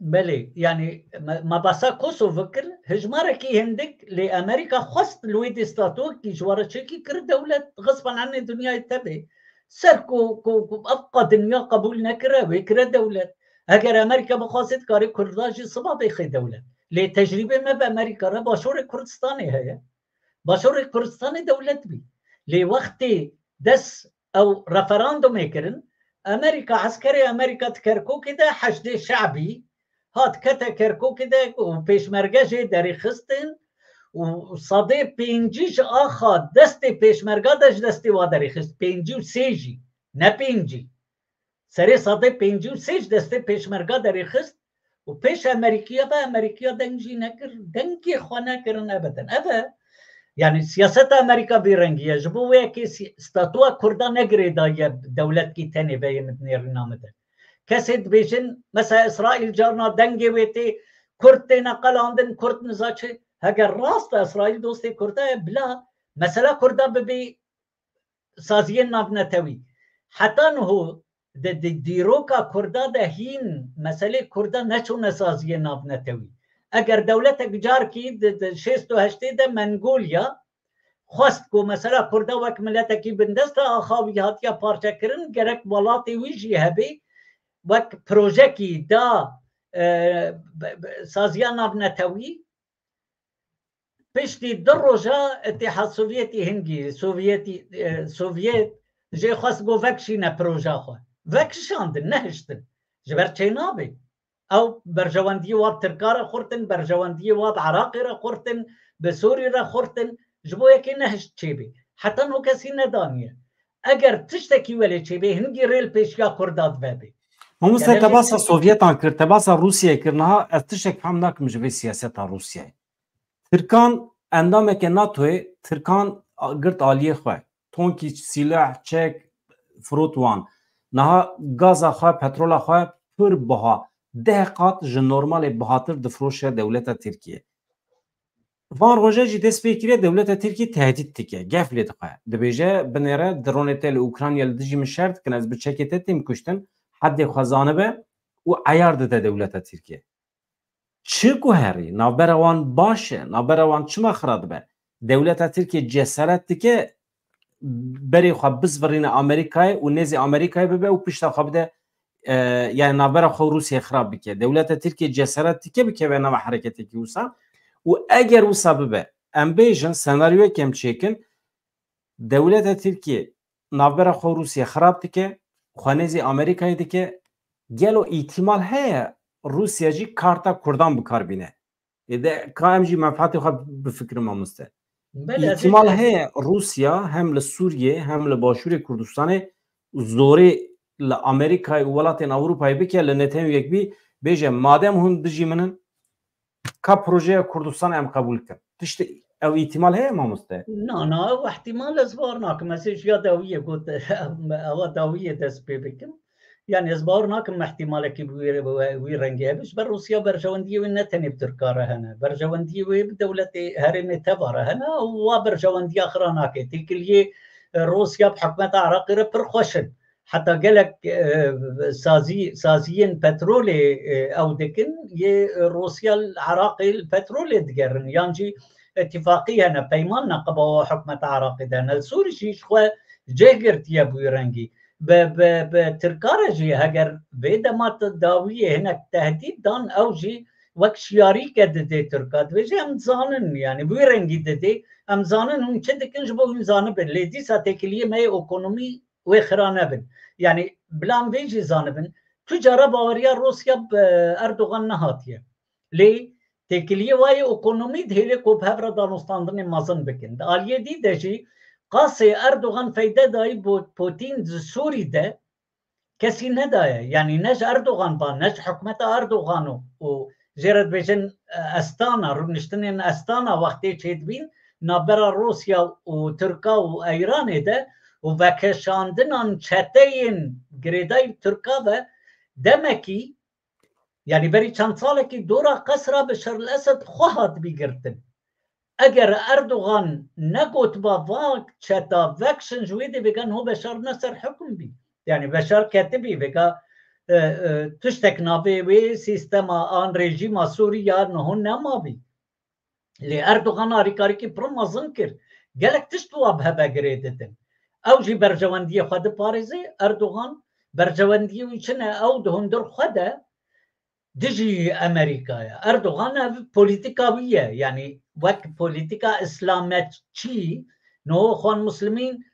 Belê, yani me, me basa Kosovo kir, hijmarekî hindik lê Amerîka xwest li wê dê statokî ji we re çêkî kir dewlet, xispan enê dinyayê tebê. Ser ku, ku, ku ev qa dinya qebûl nekire, wê kire dewlet. Eger Amerîka bixwazê dikarê Kurda jî siba bêxê dewlet. Lê tecrîbê me bi Amerîka re Başorê Kurdistanê heye. Başorê Kurdistanê dewlet bî. Lê wextê des ew referandumê kirin, Amerîka, eskerê Amerîka di Kerkûkê de Heşdê Şebî hat kete Kerkûkê de û pêşmerge jê derîxistin û sedê pêncî ji axa destê pêşmerga de ji destê wa derîxist. Pêncî û sê jî, ne pêncî. Serê sedê pêncî û sê ji destê pêşmerga derîxist û pêş Amerîkiya ve Amerîkiya deng jî nekir, dengê xwe nekirin ebeden. Ev e. Yani siyaseta Amerîka vî rengî ye. Ji bo wê yekê si-, statuya Kurda ne girêdayî ye dewletkî tenê veyê min nêrîna min de. Kesê dibêjin, mesela Îsraîl carna dengê wê tê, Kurd têne qelandin, Kurd niza çi. Heger rast e Îsraîl dostê Kurda ye, bila mesela Kurda bibê saziyên navnetewî. Heta niho di, di dîroka Kurda de hîn meselê Kurda neçûne saziyê navnetewî. Eger dewletek carkî di, di şêst û heştê de Mengolya xwest ku mesela Kurda wek miletekî bindest e, axa wî hatiye parçekirin, gerek welatê wî jî hebe wek projekî da, e, be-, be-, saziya navnetewî. Piştî du roja Îtîhad Sovyetî hingî, Sovyetî, e, Sovyet jê xwest got vekişîne proja xwe. Vekişandin, nehiştin. Ji ber çênabê. Ew berjewendiyê wa bi Tirka re xurtin, berjewendiyê wa bi Iraqê re xurtin, bi Sûrî re xurtin. Ji bo yekê nehişt çêbê. Heta no kesî nedaniye. Eger tiştekî welê çêbê, hingî rê li pêşiya Kurda divebê. Mamoste, te basa Sovyetan kir, te basa Rûsyayê kir. Niha ez tiştek fehm nakim ji vê siyaseta Rûsyayê. Tirkan endameke NATOyê, Tirkan girt aliyê xwe. Tonkî, sîleh, çek, firot wan. Niha gaza xwe, petrola xwe pir biha, deh qat ji normalê bihatir difiroşe dewleta Tirkiye. Van roje jî dest pê kiriye, dewleta Tirkî tehdît dike, gef lê dixwe. Dibêje, binêre dronê te li Ukrayna li dijî min şer dikin, ez bi çekê te têm kuştin, heddê xwe zanibe û eyar dide dewleta Tirkî. Çi guherî? Navbera wan baş e, navbera wan çima xira dibe? Dewleta Tirkî cesaret dike berê xwe bizvirîne Amerîkayê û nêzî Amerîkayê bibe û pişta xwe bide, e, yani navbera xwe û Rûsyayê xirab bike. Dewleta Tirkiyê cesaret dike bikeve nava hereketekî wisa û eger wisa bibe, em bêjin senaryoyek em çêkin, dewleta Tirkiyê navbera xwe û Rûsyayê xirab dike, xwe nêzî Amerîkayê dike, gelo îtimal heye Rûsya jî karta Kurdan bi kar bîne? Ê de ka em jî menfaatê xwe bifikirin mamoste. Belê, ez Îtimal ê heye Rûsya hem li Sûriyê hem li Başûrê Kurdistanê zorê li Amerîkayê û welatên Ewropayê bike, li Netanyahu yek bî, bêje, madem hûn dijî min in, ka projeya Kurdistanê em qebûl kin. Tiştê ew îtimal heye mamoste? Na, na, ew ihtimal ez bar nakim. Ez ê ji ya dawiyê got, ewa dawiyê dest pê bikim. Yani ez bawer nakim ihtimalekî bi wî, wî rengî hebe. Ji ber Rûsya berjewendiyê wê ne tenê bi Tirka re hene. Berjewendiyê wê bi dewletê herêmê teva re hene û wa berjewendiya xira nake. Têkiliyê, e, Rûsya bi hikûmeta Iraqê re pir xweş in. Heta gelek, e, sazî-, saziyên petrolê, e, ew dikin, yê Rûsya li Iraqê li petrolê digerin. Yan jî îtîfaqî hene, peyman neqeba wa hikûmeta Iraqê de hene. Li Sûrî jî ji xwe cih girtiye bi wî rengî. Bi, bi, bi Tirka re jî heger vê dema dawiyê hinek tehdît dan, ew jî wek şiyarîke didê Tirka. Dibêje, em dizanin, yani bi wî rengî didê. Em zanin hûn çi dikin, ji bo hûn zanibin. Lê dîsa têkiliyê me yê ekonomî wê xira nebin. Yani bila em vê jî zanibin. Tu cara baweriya Rûsya bi Erdogan nehatiye. Lê têkiliyê wa yê ekonomî dihêle ku bi hev re danûstandinê mezin bikin. Di aliyê dî de jî qasê Erdogan feyde dayî bo-, Putin di Sûrî de kesî nedaye. Yanî ne ji Erdogan ba, ne ji hikûmeta Erdogan û, û jê re dibêjin, e, Estana, rûniştinên Estana wextê çêdibîn, navbera Rûsya û Tirka û Eyranê de û vekeşandinan çeteyên girêdayî Tirka ve demekî, yanî berî çend salekî dora qesra Beşar el Esed xwe hatibî girtin. Eger Erdogan negotiba va çeta vekişin ji wê dê bêgan ho Beşar ne ser hukm bî. Yani Beşar ketibî vêga, e, e, tiştek navê wê sîstema an rejîma Sûrî ya niho nemabî. Lê Erdogan alîkarîkî pir mezin kir. Gelek tişt wa bi heve girê didin. Ew jî berjewendiyê xwe diparêzê. Erdogan berjewendiyê wî çi ne? Ew di hundir xwe de dijî Amerîka ye. Erdogan ev polîtîka wî ye. Yanî wek polîtîka îslametçî, niho Xwan Muslimîn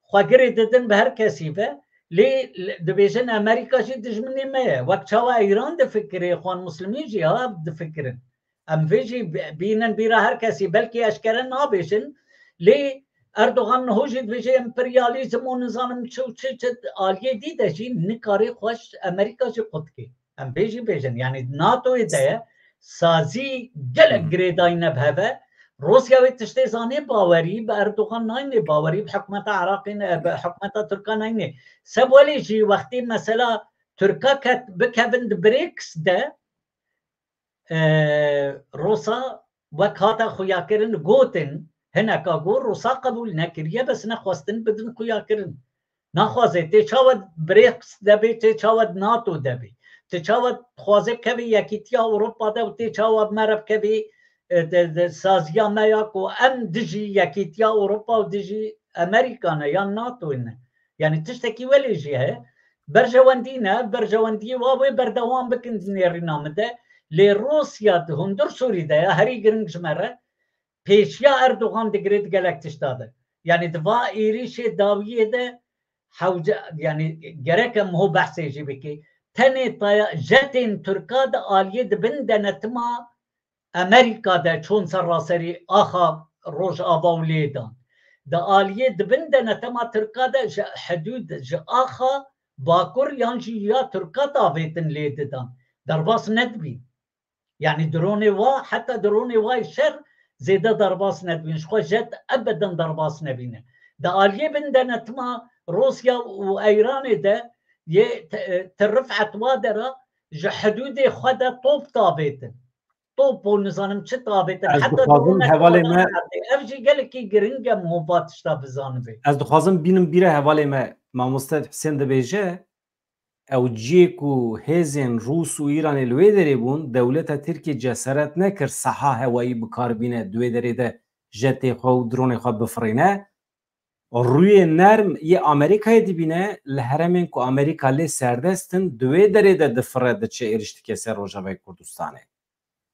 xwe girê didin bi her kesî ve. Lê dibêjin Amerîka jî dijminê me ye. Wek çawa Îran difikirê, Xwan Muslimî jî ha difikirin. Em vê jî bînin bîra her kesî, belkî eşkere nabêjin. Lê Erdogan niho jî dibêje emperyalîzm û nizanim çi û çi çi, aliyê dî de jî nikarê xweş Amerîka jî qutkê. Em vê jî bêjin, yanî NATOyê de ye, sazî gelek girêdayî ne bi heve. Rûsya wê tiştê zanê bawerî, bi Erdogan nayne bawerî, bi hikûmeta Iraqê ne, bi hikûmeta Tirka nayne. Sebwelê jî wextê mesela Tirka ket bikevin di BRICS de, e, Rûsa wek hate xuyakirin, gotin, hineka got, Rûsa qebûl nekiriye, bes nexwestin bidin xuyakirin. Naxwaze, tê çawa BRICS de bê, tê çawa NATO de bê. Tê çawa dixwaze kevê Yekîtiya Ewropa de û tê çawa me re bikevê, e, de, de, saziya me ya ku em dijî Yekîtiya Ewropa û dijî Amerîka ne yan NATO ne. Yanî tiştekî welê jî heye. Berjewendî ne, berjewendiyê wa wê berdewam bikin di nêrîna min de. Lê Rûsya di hundir Sûrî de ya herî giring ji me re pêşiya Erdogan digire di gelek tişta de. Yanî di va êrîşê dawiyê de hewce, yanî gerek em ho behsê jî bikê. Tenê taya jetên Tirka di aliyê di bin denetima Amerîka de çûn ser raserî axa Rojava û lê dan. Di aliyê di bin denetema Tirka de ji hidûd, ji axa Bakur yan jî ya Tirka davêtin lê didan. Derbas nedibîn. Yanî dronê wa, heta dronê wa yê şer zêde derbas nedibîn. Ji xwe jet ebeden derbas nebîne. Di aliyê bin denetima Rûsya û Eyranê de yê te-, te Rifet wa de re ji hidûdê xwe de top davêtin. Top û nizanim çi davêtin. Ez Heta dixwazim drone hevalê me nehatê. Ev jî gelekî giring e, min va tişta bizanibe. Ez dixwazim bînim bîra hevalê me, mamoste Husên dibêje, ew ciyê ku hêzên Rûs û Îranê li wê derê bûn, dewleta Tirkiyê cesaret nekir saha hewayî bi kar bîne, di wê derê de jetê xwe û dronê xwe bifirîne. Rûyê nerm yê Amerîkayê dibîne, li heremên ku Amerîka lê serdest in, di wê derê de difire, diçe êrîş dike ser Rojavayê Kurdistanê.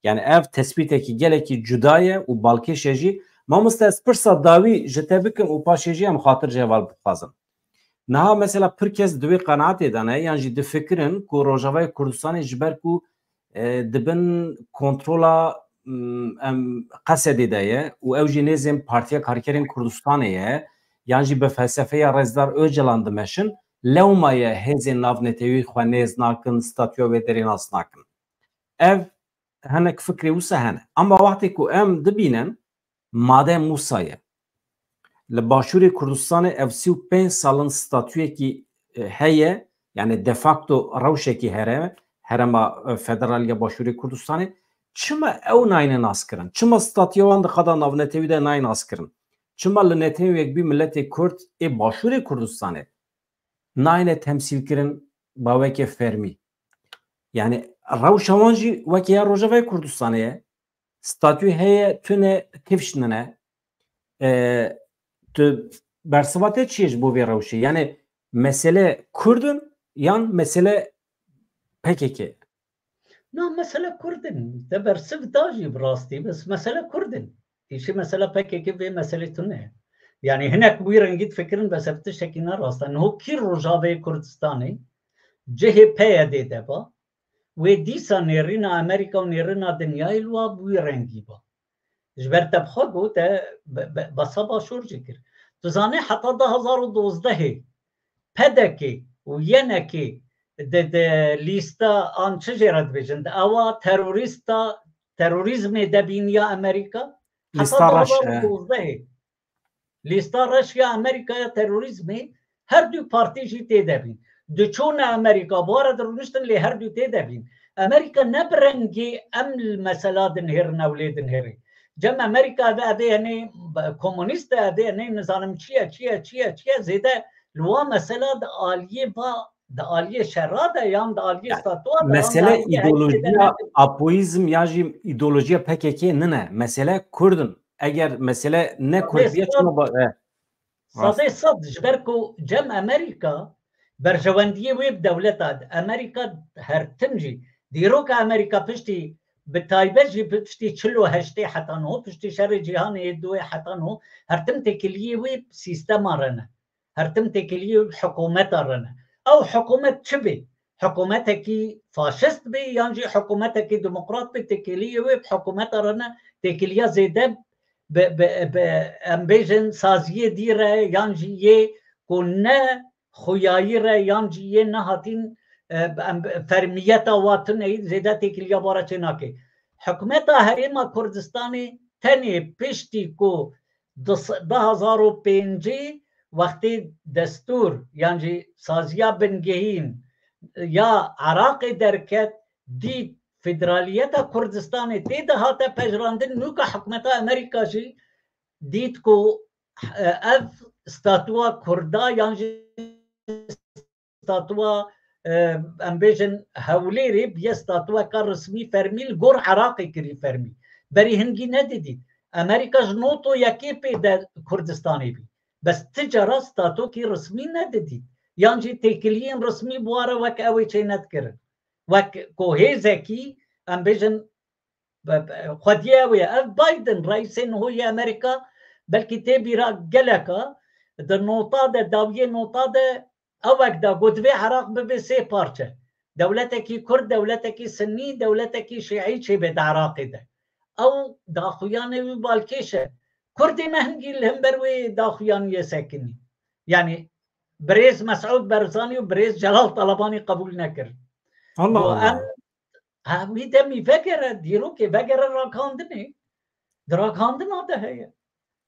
Yani ev tespîtekî gelekî cuda ye û balkêş e jî. Mamoste, ez pirsa dawî ji te bikim û paşê jî em xatir ji heval bixwazin. Niha mesela pir kes di wê qenaetê de ne, yan jî difikirin ku Rojavayê Kurdistanê ji ber ku, e, di bin kontrola, m, em Qesedê de ye û ew jî nêzên Partiya Karkerên Kurdistanê ye, yan jî bi felsefeya Rêzdar Ocalan dimeşin, lewma ye hêzên navnetewî xwe nêz nakin, statûya wê derê nas nakin. Ev hinek fikrê wisa hene. Ama wextê ku em dibînin, made Mûsa ye. Li Başûrê Kurdistanê ev sî û pênc sal in statuyekî, e, heye, yani de facto rewşekî here, herema, e, federal ya Başûrê Kurdistanê. Çima ew nayne naskirin? Çima statuya wan di qada navnetewî de nayne naskirin? Çima li Netewên Yekbûyî Miletê Kurd ê Başûrê Kurdistanê nayne temsîlkirin ba weke fermî? Yani rewşa wan jî weke ya Rojavayê Kurdistanê ye. Statû heye, tune, kifş nine. E, tu bersiva te çi ye ji bo vê rewşê? Yani mesele Kurd in yan mesele P K K? Na, mesele Kurd in. Te bersiv da jî bi rastî, bes mesele Kurd in. Îşê mesela P K K vê meselê tune ye. Yani hinek bi wî rengî difikirin, bes ev tiştekî ne rast e. Niho kî Rojavayê Kurdistanê cihê P Y D de ba, wê dîsa nêrîna Amerîka û nêrîna dinyayê li wa bi wî rengî ba. Ji ber te bi xwe got, te be-, be-, besa başûr jî kir. Tu zanî heta du hazar û dozdehê P D K û Y N K di, di lîsta an çi jê re dibêjin, di ewa terorîsta, terorîzmê de bîniya Amerîka. Lîsta reş, he. Heta du hazar û dozdehê. Lîsta reş ya Amerîka ya terorîzmê, her du partî jî tê de bîn. Diçûne Amerîka, bi wa re dirûniştin, lê her du tê de bîn. Amerîka ne bi rengê em li mesela dinhêrine û lê dinhêrê. Cem Amerîka ev, ev ê henê komunîst e, ev ê henê nizanim çi ye, çi ye, çi ye, çi ye, zêde li wa mesela di aliyê va, di aliyê şera de yan di aliyê, yani, statûa de, mesele îdeolojiya apoyîzm ya jî îdeolojiya P K K nine. Mesele Kurd in. Eger mesele ne Kurdiye, çima ba-, e. Sedê sed, ji ber ku Cem Amerîka berjewendiyê wê bi dewleta, Amerîka her tim jî, dîroka Amerîka piştî, bi taybet jî piştî çil û heştê heta niho, piştî şerê cîhanê yê duê heta niho, her tim têkiliyê wê sîstema re ne. Her tim têkiliyê hikûmeta re ne. ew hikûmet çi bê? Hikûmetekî faşist bê yan jî hikûmetekî demokrat bê, têkiliyê wê bi hikûmeta re ne, têkiliya zêde bi, bi, bi, em bêjin saziyê dî re yan jî yê ku ne xuyayî re yan jî yê nehatîn, e, em, fermiyeta wa tune yî zêde têkiliya wa re çênake. Hikûmeta Herêma Kurdistanê tenê piştî ku du hezar û pêncî wextê destûr yan jî saziya bingehîn ya Iraqê derket, dît federaliyeta Kurdistanê tê de hate pejirandin, nûka hikûmeta Amerîka jî dît ku, e, ev statûa Kurda yan jî statûa, e, em bêjin Hewlêrê biye statûeka resmî fermî li gor Iraqê kirî fermî. Berî hingî nedidît. Amerîka ji noto yekê pê de Kurdistanê bî. Bes ti cara statokî resmî nedidît. Yan jî têkiliyên resmî bi wa re wek ew ê çênedikirin. Wek ku hêzekî, em bêjin, be-, be-, xwediyê ew ye. Ev Biden, reîsê niho yê Amerîka, belkî tê bîra geleka, di nota de, dawiyê nota de, ewek da got, divê Iraq bibe sê parçe. Dewletekî Kurd, dewletekî Sinnî, dewletekî Şîî çêbe di Iraqê de. Ew daxuyanê wî balkêş e. Kurdê me hingî li hember wê daxuyaniyê sekinî. Yanî birêz Mesûd Barzanî û birêz Celal Talabanî qebûl nekirin. Allah Û Allah. em, ha, wî demî vegere dîrokê, vegere rakandinê. Di rakandina de heye.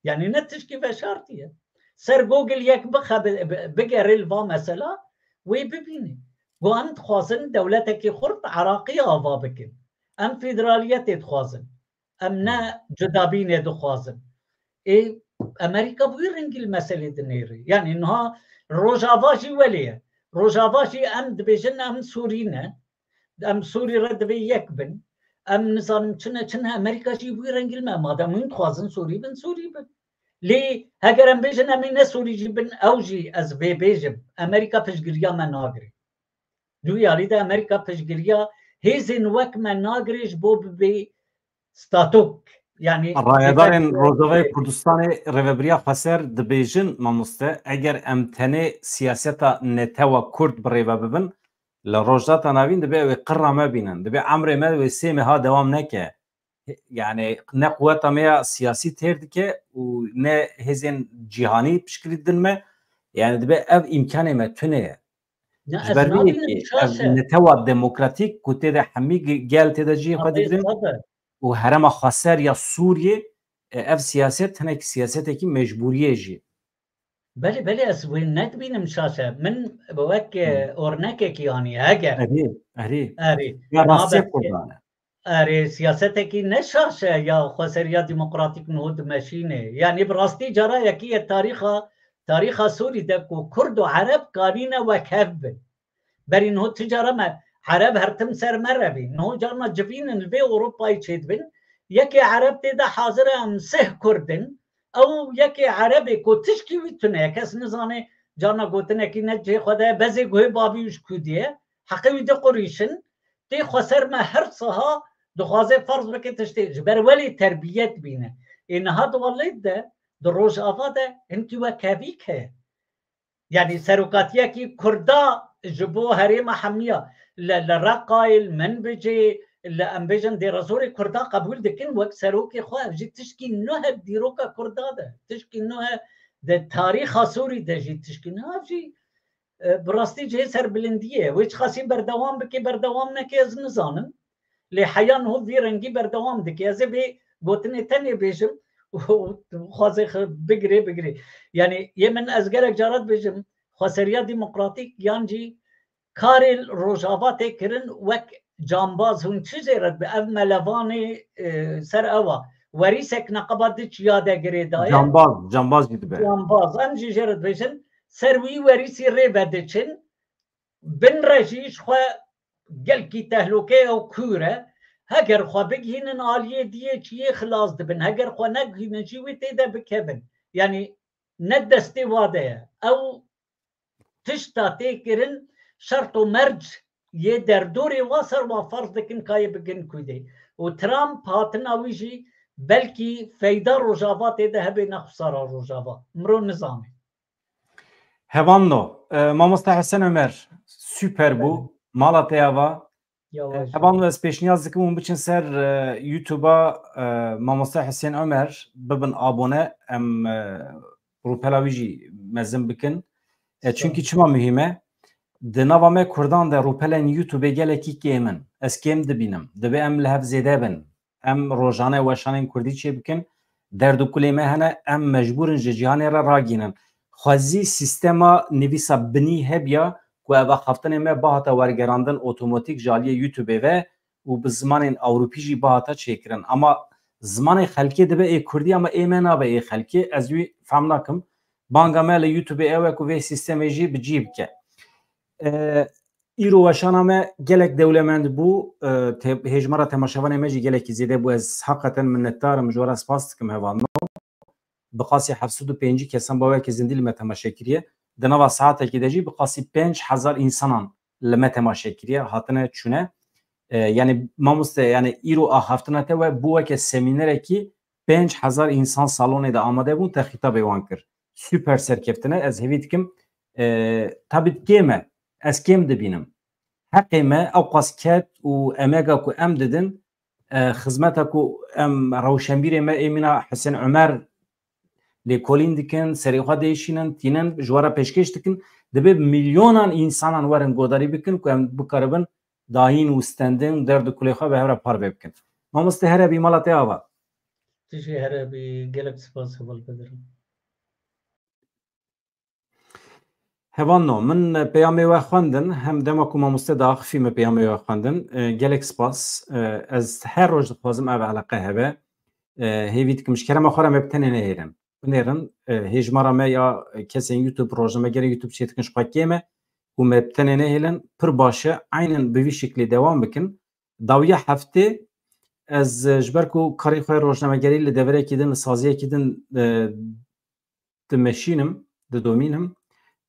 Yanî ne tişkî veşartî ye. Ser Google yek bixe bi-, bi-, bigere li va mesela, wê bibînî. Got, em dixwazin dewletekî xurt Iraqî ava bikin. Em federaliyetê dixwazin. Em ne cudabînê dixwazin. Ê, Amerîka bi wî rengî li meselê dinêre. Yanî niha Rojava jî welê ye. Rojava jî em dibêjin em Sûrî ne. Em Sûrî re divê yek bin. Em nizanim çi ne, çi ne, Amerîka jî wî rengî li me. Madem hûn dixwazin Sûrî bin, Sûrî bin. Lê heger em bêjin em ê ne Sûrî jî bin, ew jî ez vê bêjim. Amerîka piştgiriya me nagire. Di wî alî de Amerîka piştgiriya hêzên wek me nagire ji bo bibê statok. Yanî Rayedarên Rojavayê Kurdistanê Rêvebiriya Xweser dibêjin, mamoste, eger em tenê siyaseta netewa Kurd bi rêve bibin, li Rojhilata Navîn dibe ew ê qirra me bînin. Dibe emrê me wê sê meha dewam neke. Yani ne quweta me ya siyasî têr dike û ne hêzên cîhanî piştgirî didin me. Yani dibe ev îmkanê me tune ye. Ya, Ji ez ber vê nabînim yekê ev şaş e. Netewa demokratîk ku tê de hemî ge-, gel tê de cihê xwe Tabii, digirin tabii. Û herema xweser ya Sûriyê, e, ev siyaset hinek siyasetekî mecbûriyê jî. Belê, belê, ez wê nedibînim şaş e. Min wek, e, Hmm. Ornekekî anî, heger. Erê, erê. Erê. Ya Ma rastiyê belkî Kurdan e. Erê, siyasetekî ne şaş e ya xweseriya demokratîk niho dimeşîne. Yanî bi rastî cara yekî ye tarîxa, tarîxa Sûrî de ku Kurd û Ereb karîne wek hev bin. Berî niho ti cara me Ereb her tim ser me re bî. Niho carna civînin li vê Ewropayê çêdibin. Yekê Ereb tê de hazir e em sih Kurd in. Ew yekê Erebê ku tişkî wî tune ye. Kes nizane carna gotinekî ne cihê xwe de ye. Bezê guhê bavî wî ji kû diye. Heqê wî diqurîşin. Tê xweser me her saha dixwaze ferz bike tiştê. Ji ber welê terbiyet bîne. Ê niha di welêt de, di Rojava de hinkî wekevîk heye. Yanî serokatiyekî Kurda ji bo herêma hemiya li, li Reqayê, li Minbicê, li em bêjin Dêrezorê Kurda qebûl dikin wek serokê xwe. Ev jî tişkî nû he di dîroka Kurda de. Tişkî nû he di tarîxa Sûrî de jî tişkî nû. Ev jî, e, bi rastî cihê serbilindiyê ye. Wê çiqasî berdewam bike, berdewam neke ez nizanim. Lê heya niho vî rengî berdewam dike. Ez ê vê gotinê tenê bêjim û dixwaze xwe bigirê, bigirê. Yanî yê min ez gelek cara dibêjim, xweseriya demokratîk yan jî karê li Rojava tê kirin wek cambaz hûn çi jê re dibe? Ev melevanê, e, ser ew a. Werîsek neqeba diç ya de girêdaye. Cambaz, cambaz jî dibe. Cambaz. Em jî jê re dibêjin, ser wî werîsî rê ve diçin. Bin re jî ji xwe gelkî tehlûke ye û kûr e. Heger xwe bigihînin aliyê diyê çiyê xilas dibin. Heger xwe negihînin jî wê tê de bikevin. Yanî ne destê wa de ye. Ew tişta tê kirin şert û merc yê derdorê wa ser wa ferz dikin ka yê bigin kûdê. Û Trump hatina wî jî belkî feyda Rojava tê de hebe ne xusara Rojava. Miro nizane. Hevalno, e, mamosta Hesen Ömer, Super bû. Mala te ava. Hevalno, ez pêşniyaz dikim hûn biçin ser e, YouTube-a e, Mamoste Husên Omer, bibin abone, em e, rûpela wî jî mezin bikin. E, çünkü çima muhîm e? Di nava me Kurdan de rûpelên YouTube-ê gelekî kêm in. Ez kêm dibînim. Dibe em li hev zêde bin. Em rojane weşanên Kurdî çêbikin. Derd û kulê me hene, em mecbûr in ji cîhanê re ragînin. Xwezî sîstema nivîsa binî hebiya ku ev axaftinê me bihata wergerandin otomatîk ji aliyê YouTube-ê ve û bi zimanên Ewropî jî bihata çêkirin. Ama zimanê xelkê dibe ê Kurdî, ama ê me nabe ê xelkê. Ez wî fehm nakim. Banga me li YouTube-ê ew e ku vê sîstemê jî bi cî bike. E, îro weşana me gelek dewlemend bû. E, te, hêjmara temaşevanê me jî gelekî zêde bû. Ez heqeten minnetdar im, ji we re spas dikim hevalno. Bi qasî heft sed û pêncî kesan bawekî zindî li me temaşe kiriye. Di nava saetekî de jî bi qasî pênc hezar însanan li me temaşe kiriye, hatine çûne. E, yani mamoste, yani îro axaftina te we bû weke semînerekî pênc hezar însan salonê de amade bûn, te xîtabê wan kir. Super serkeftine, ez hêvî dikim. E, tabî kêm e, ez kêm dibînim. Heqê me ewqas ket û emega ku em didin, e, xizmeta ku em rewşenbîrê me ê mîna Husên Omer lêkolîn dikin, serê xwe diêşînin, tînin, ji we re pêşkêş dikin, divê milyonan însanan werin godarî bikin ku em bikaribin dahîn û stendin û derd û kulê xwe bi hev re parve bikin. Mamoste, here bî, mala te ava. Tu jî here bî, gelek spas heval Bedir. Hevalno, min peyamê we xwendin, hem dema ku mamoste diaxifî min peyamê we xwendin. E, gelek spas. E, ez her roj dixwazim ev eleqe hebe. E, hêvî dikim ji kerema xwe re me bi tenê nehêlin. Binêrin, e, hêjmara me ya kesên YouTube, rojnamegerên YouTube çêdikin ji xwe kêm e û me bi tenê nehêlin. Pir baş e, eynen bi vî şiklî dewam bikin. Dawiya heftê ez, e, ji ber ku karê xwe rojnamegerî li deverekî din, li saziyekî din, e, dimeşînim, didomînim,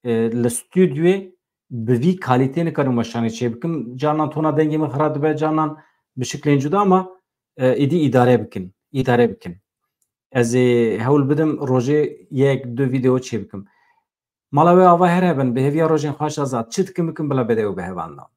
e, li stûdyoyê bi vî kalîtê nikarim weşanê çêbikim. Carnan tona dengê min xira dibe, carnan bi şiklên cuda, ama, e, êdî îdare bikin, îdare bikin. Ez ê hewl bidim rojê yek, du vîdeo çêbikim. Mala we ava here bin, bi hêviya rojên xweş azad. Çi dikim bikim bila bede û bi hevalna.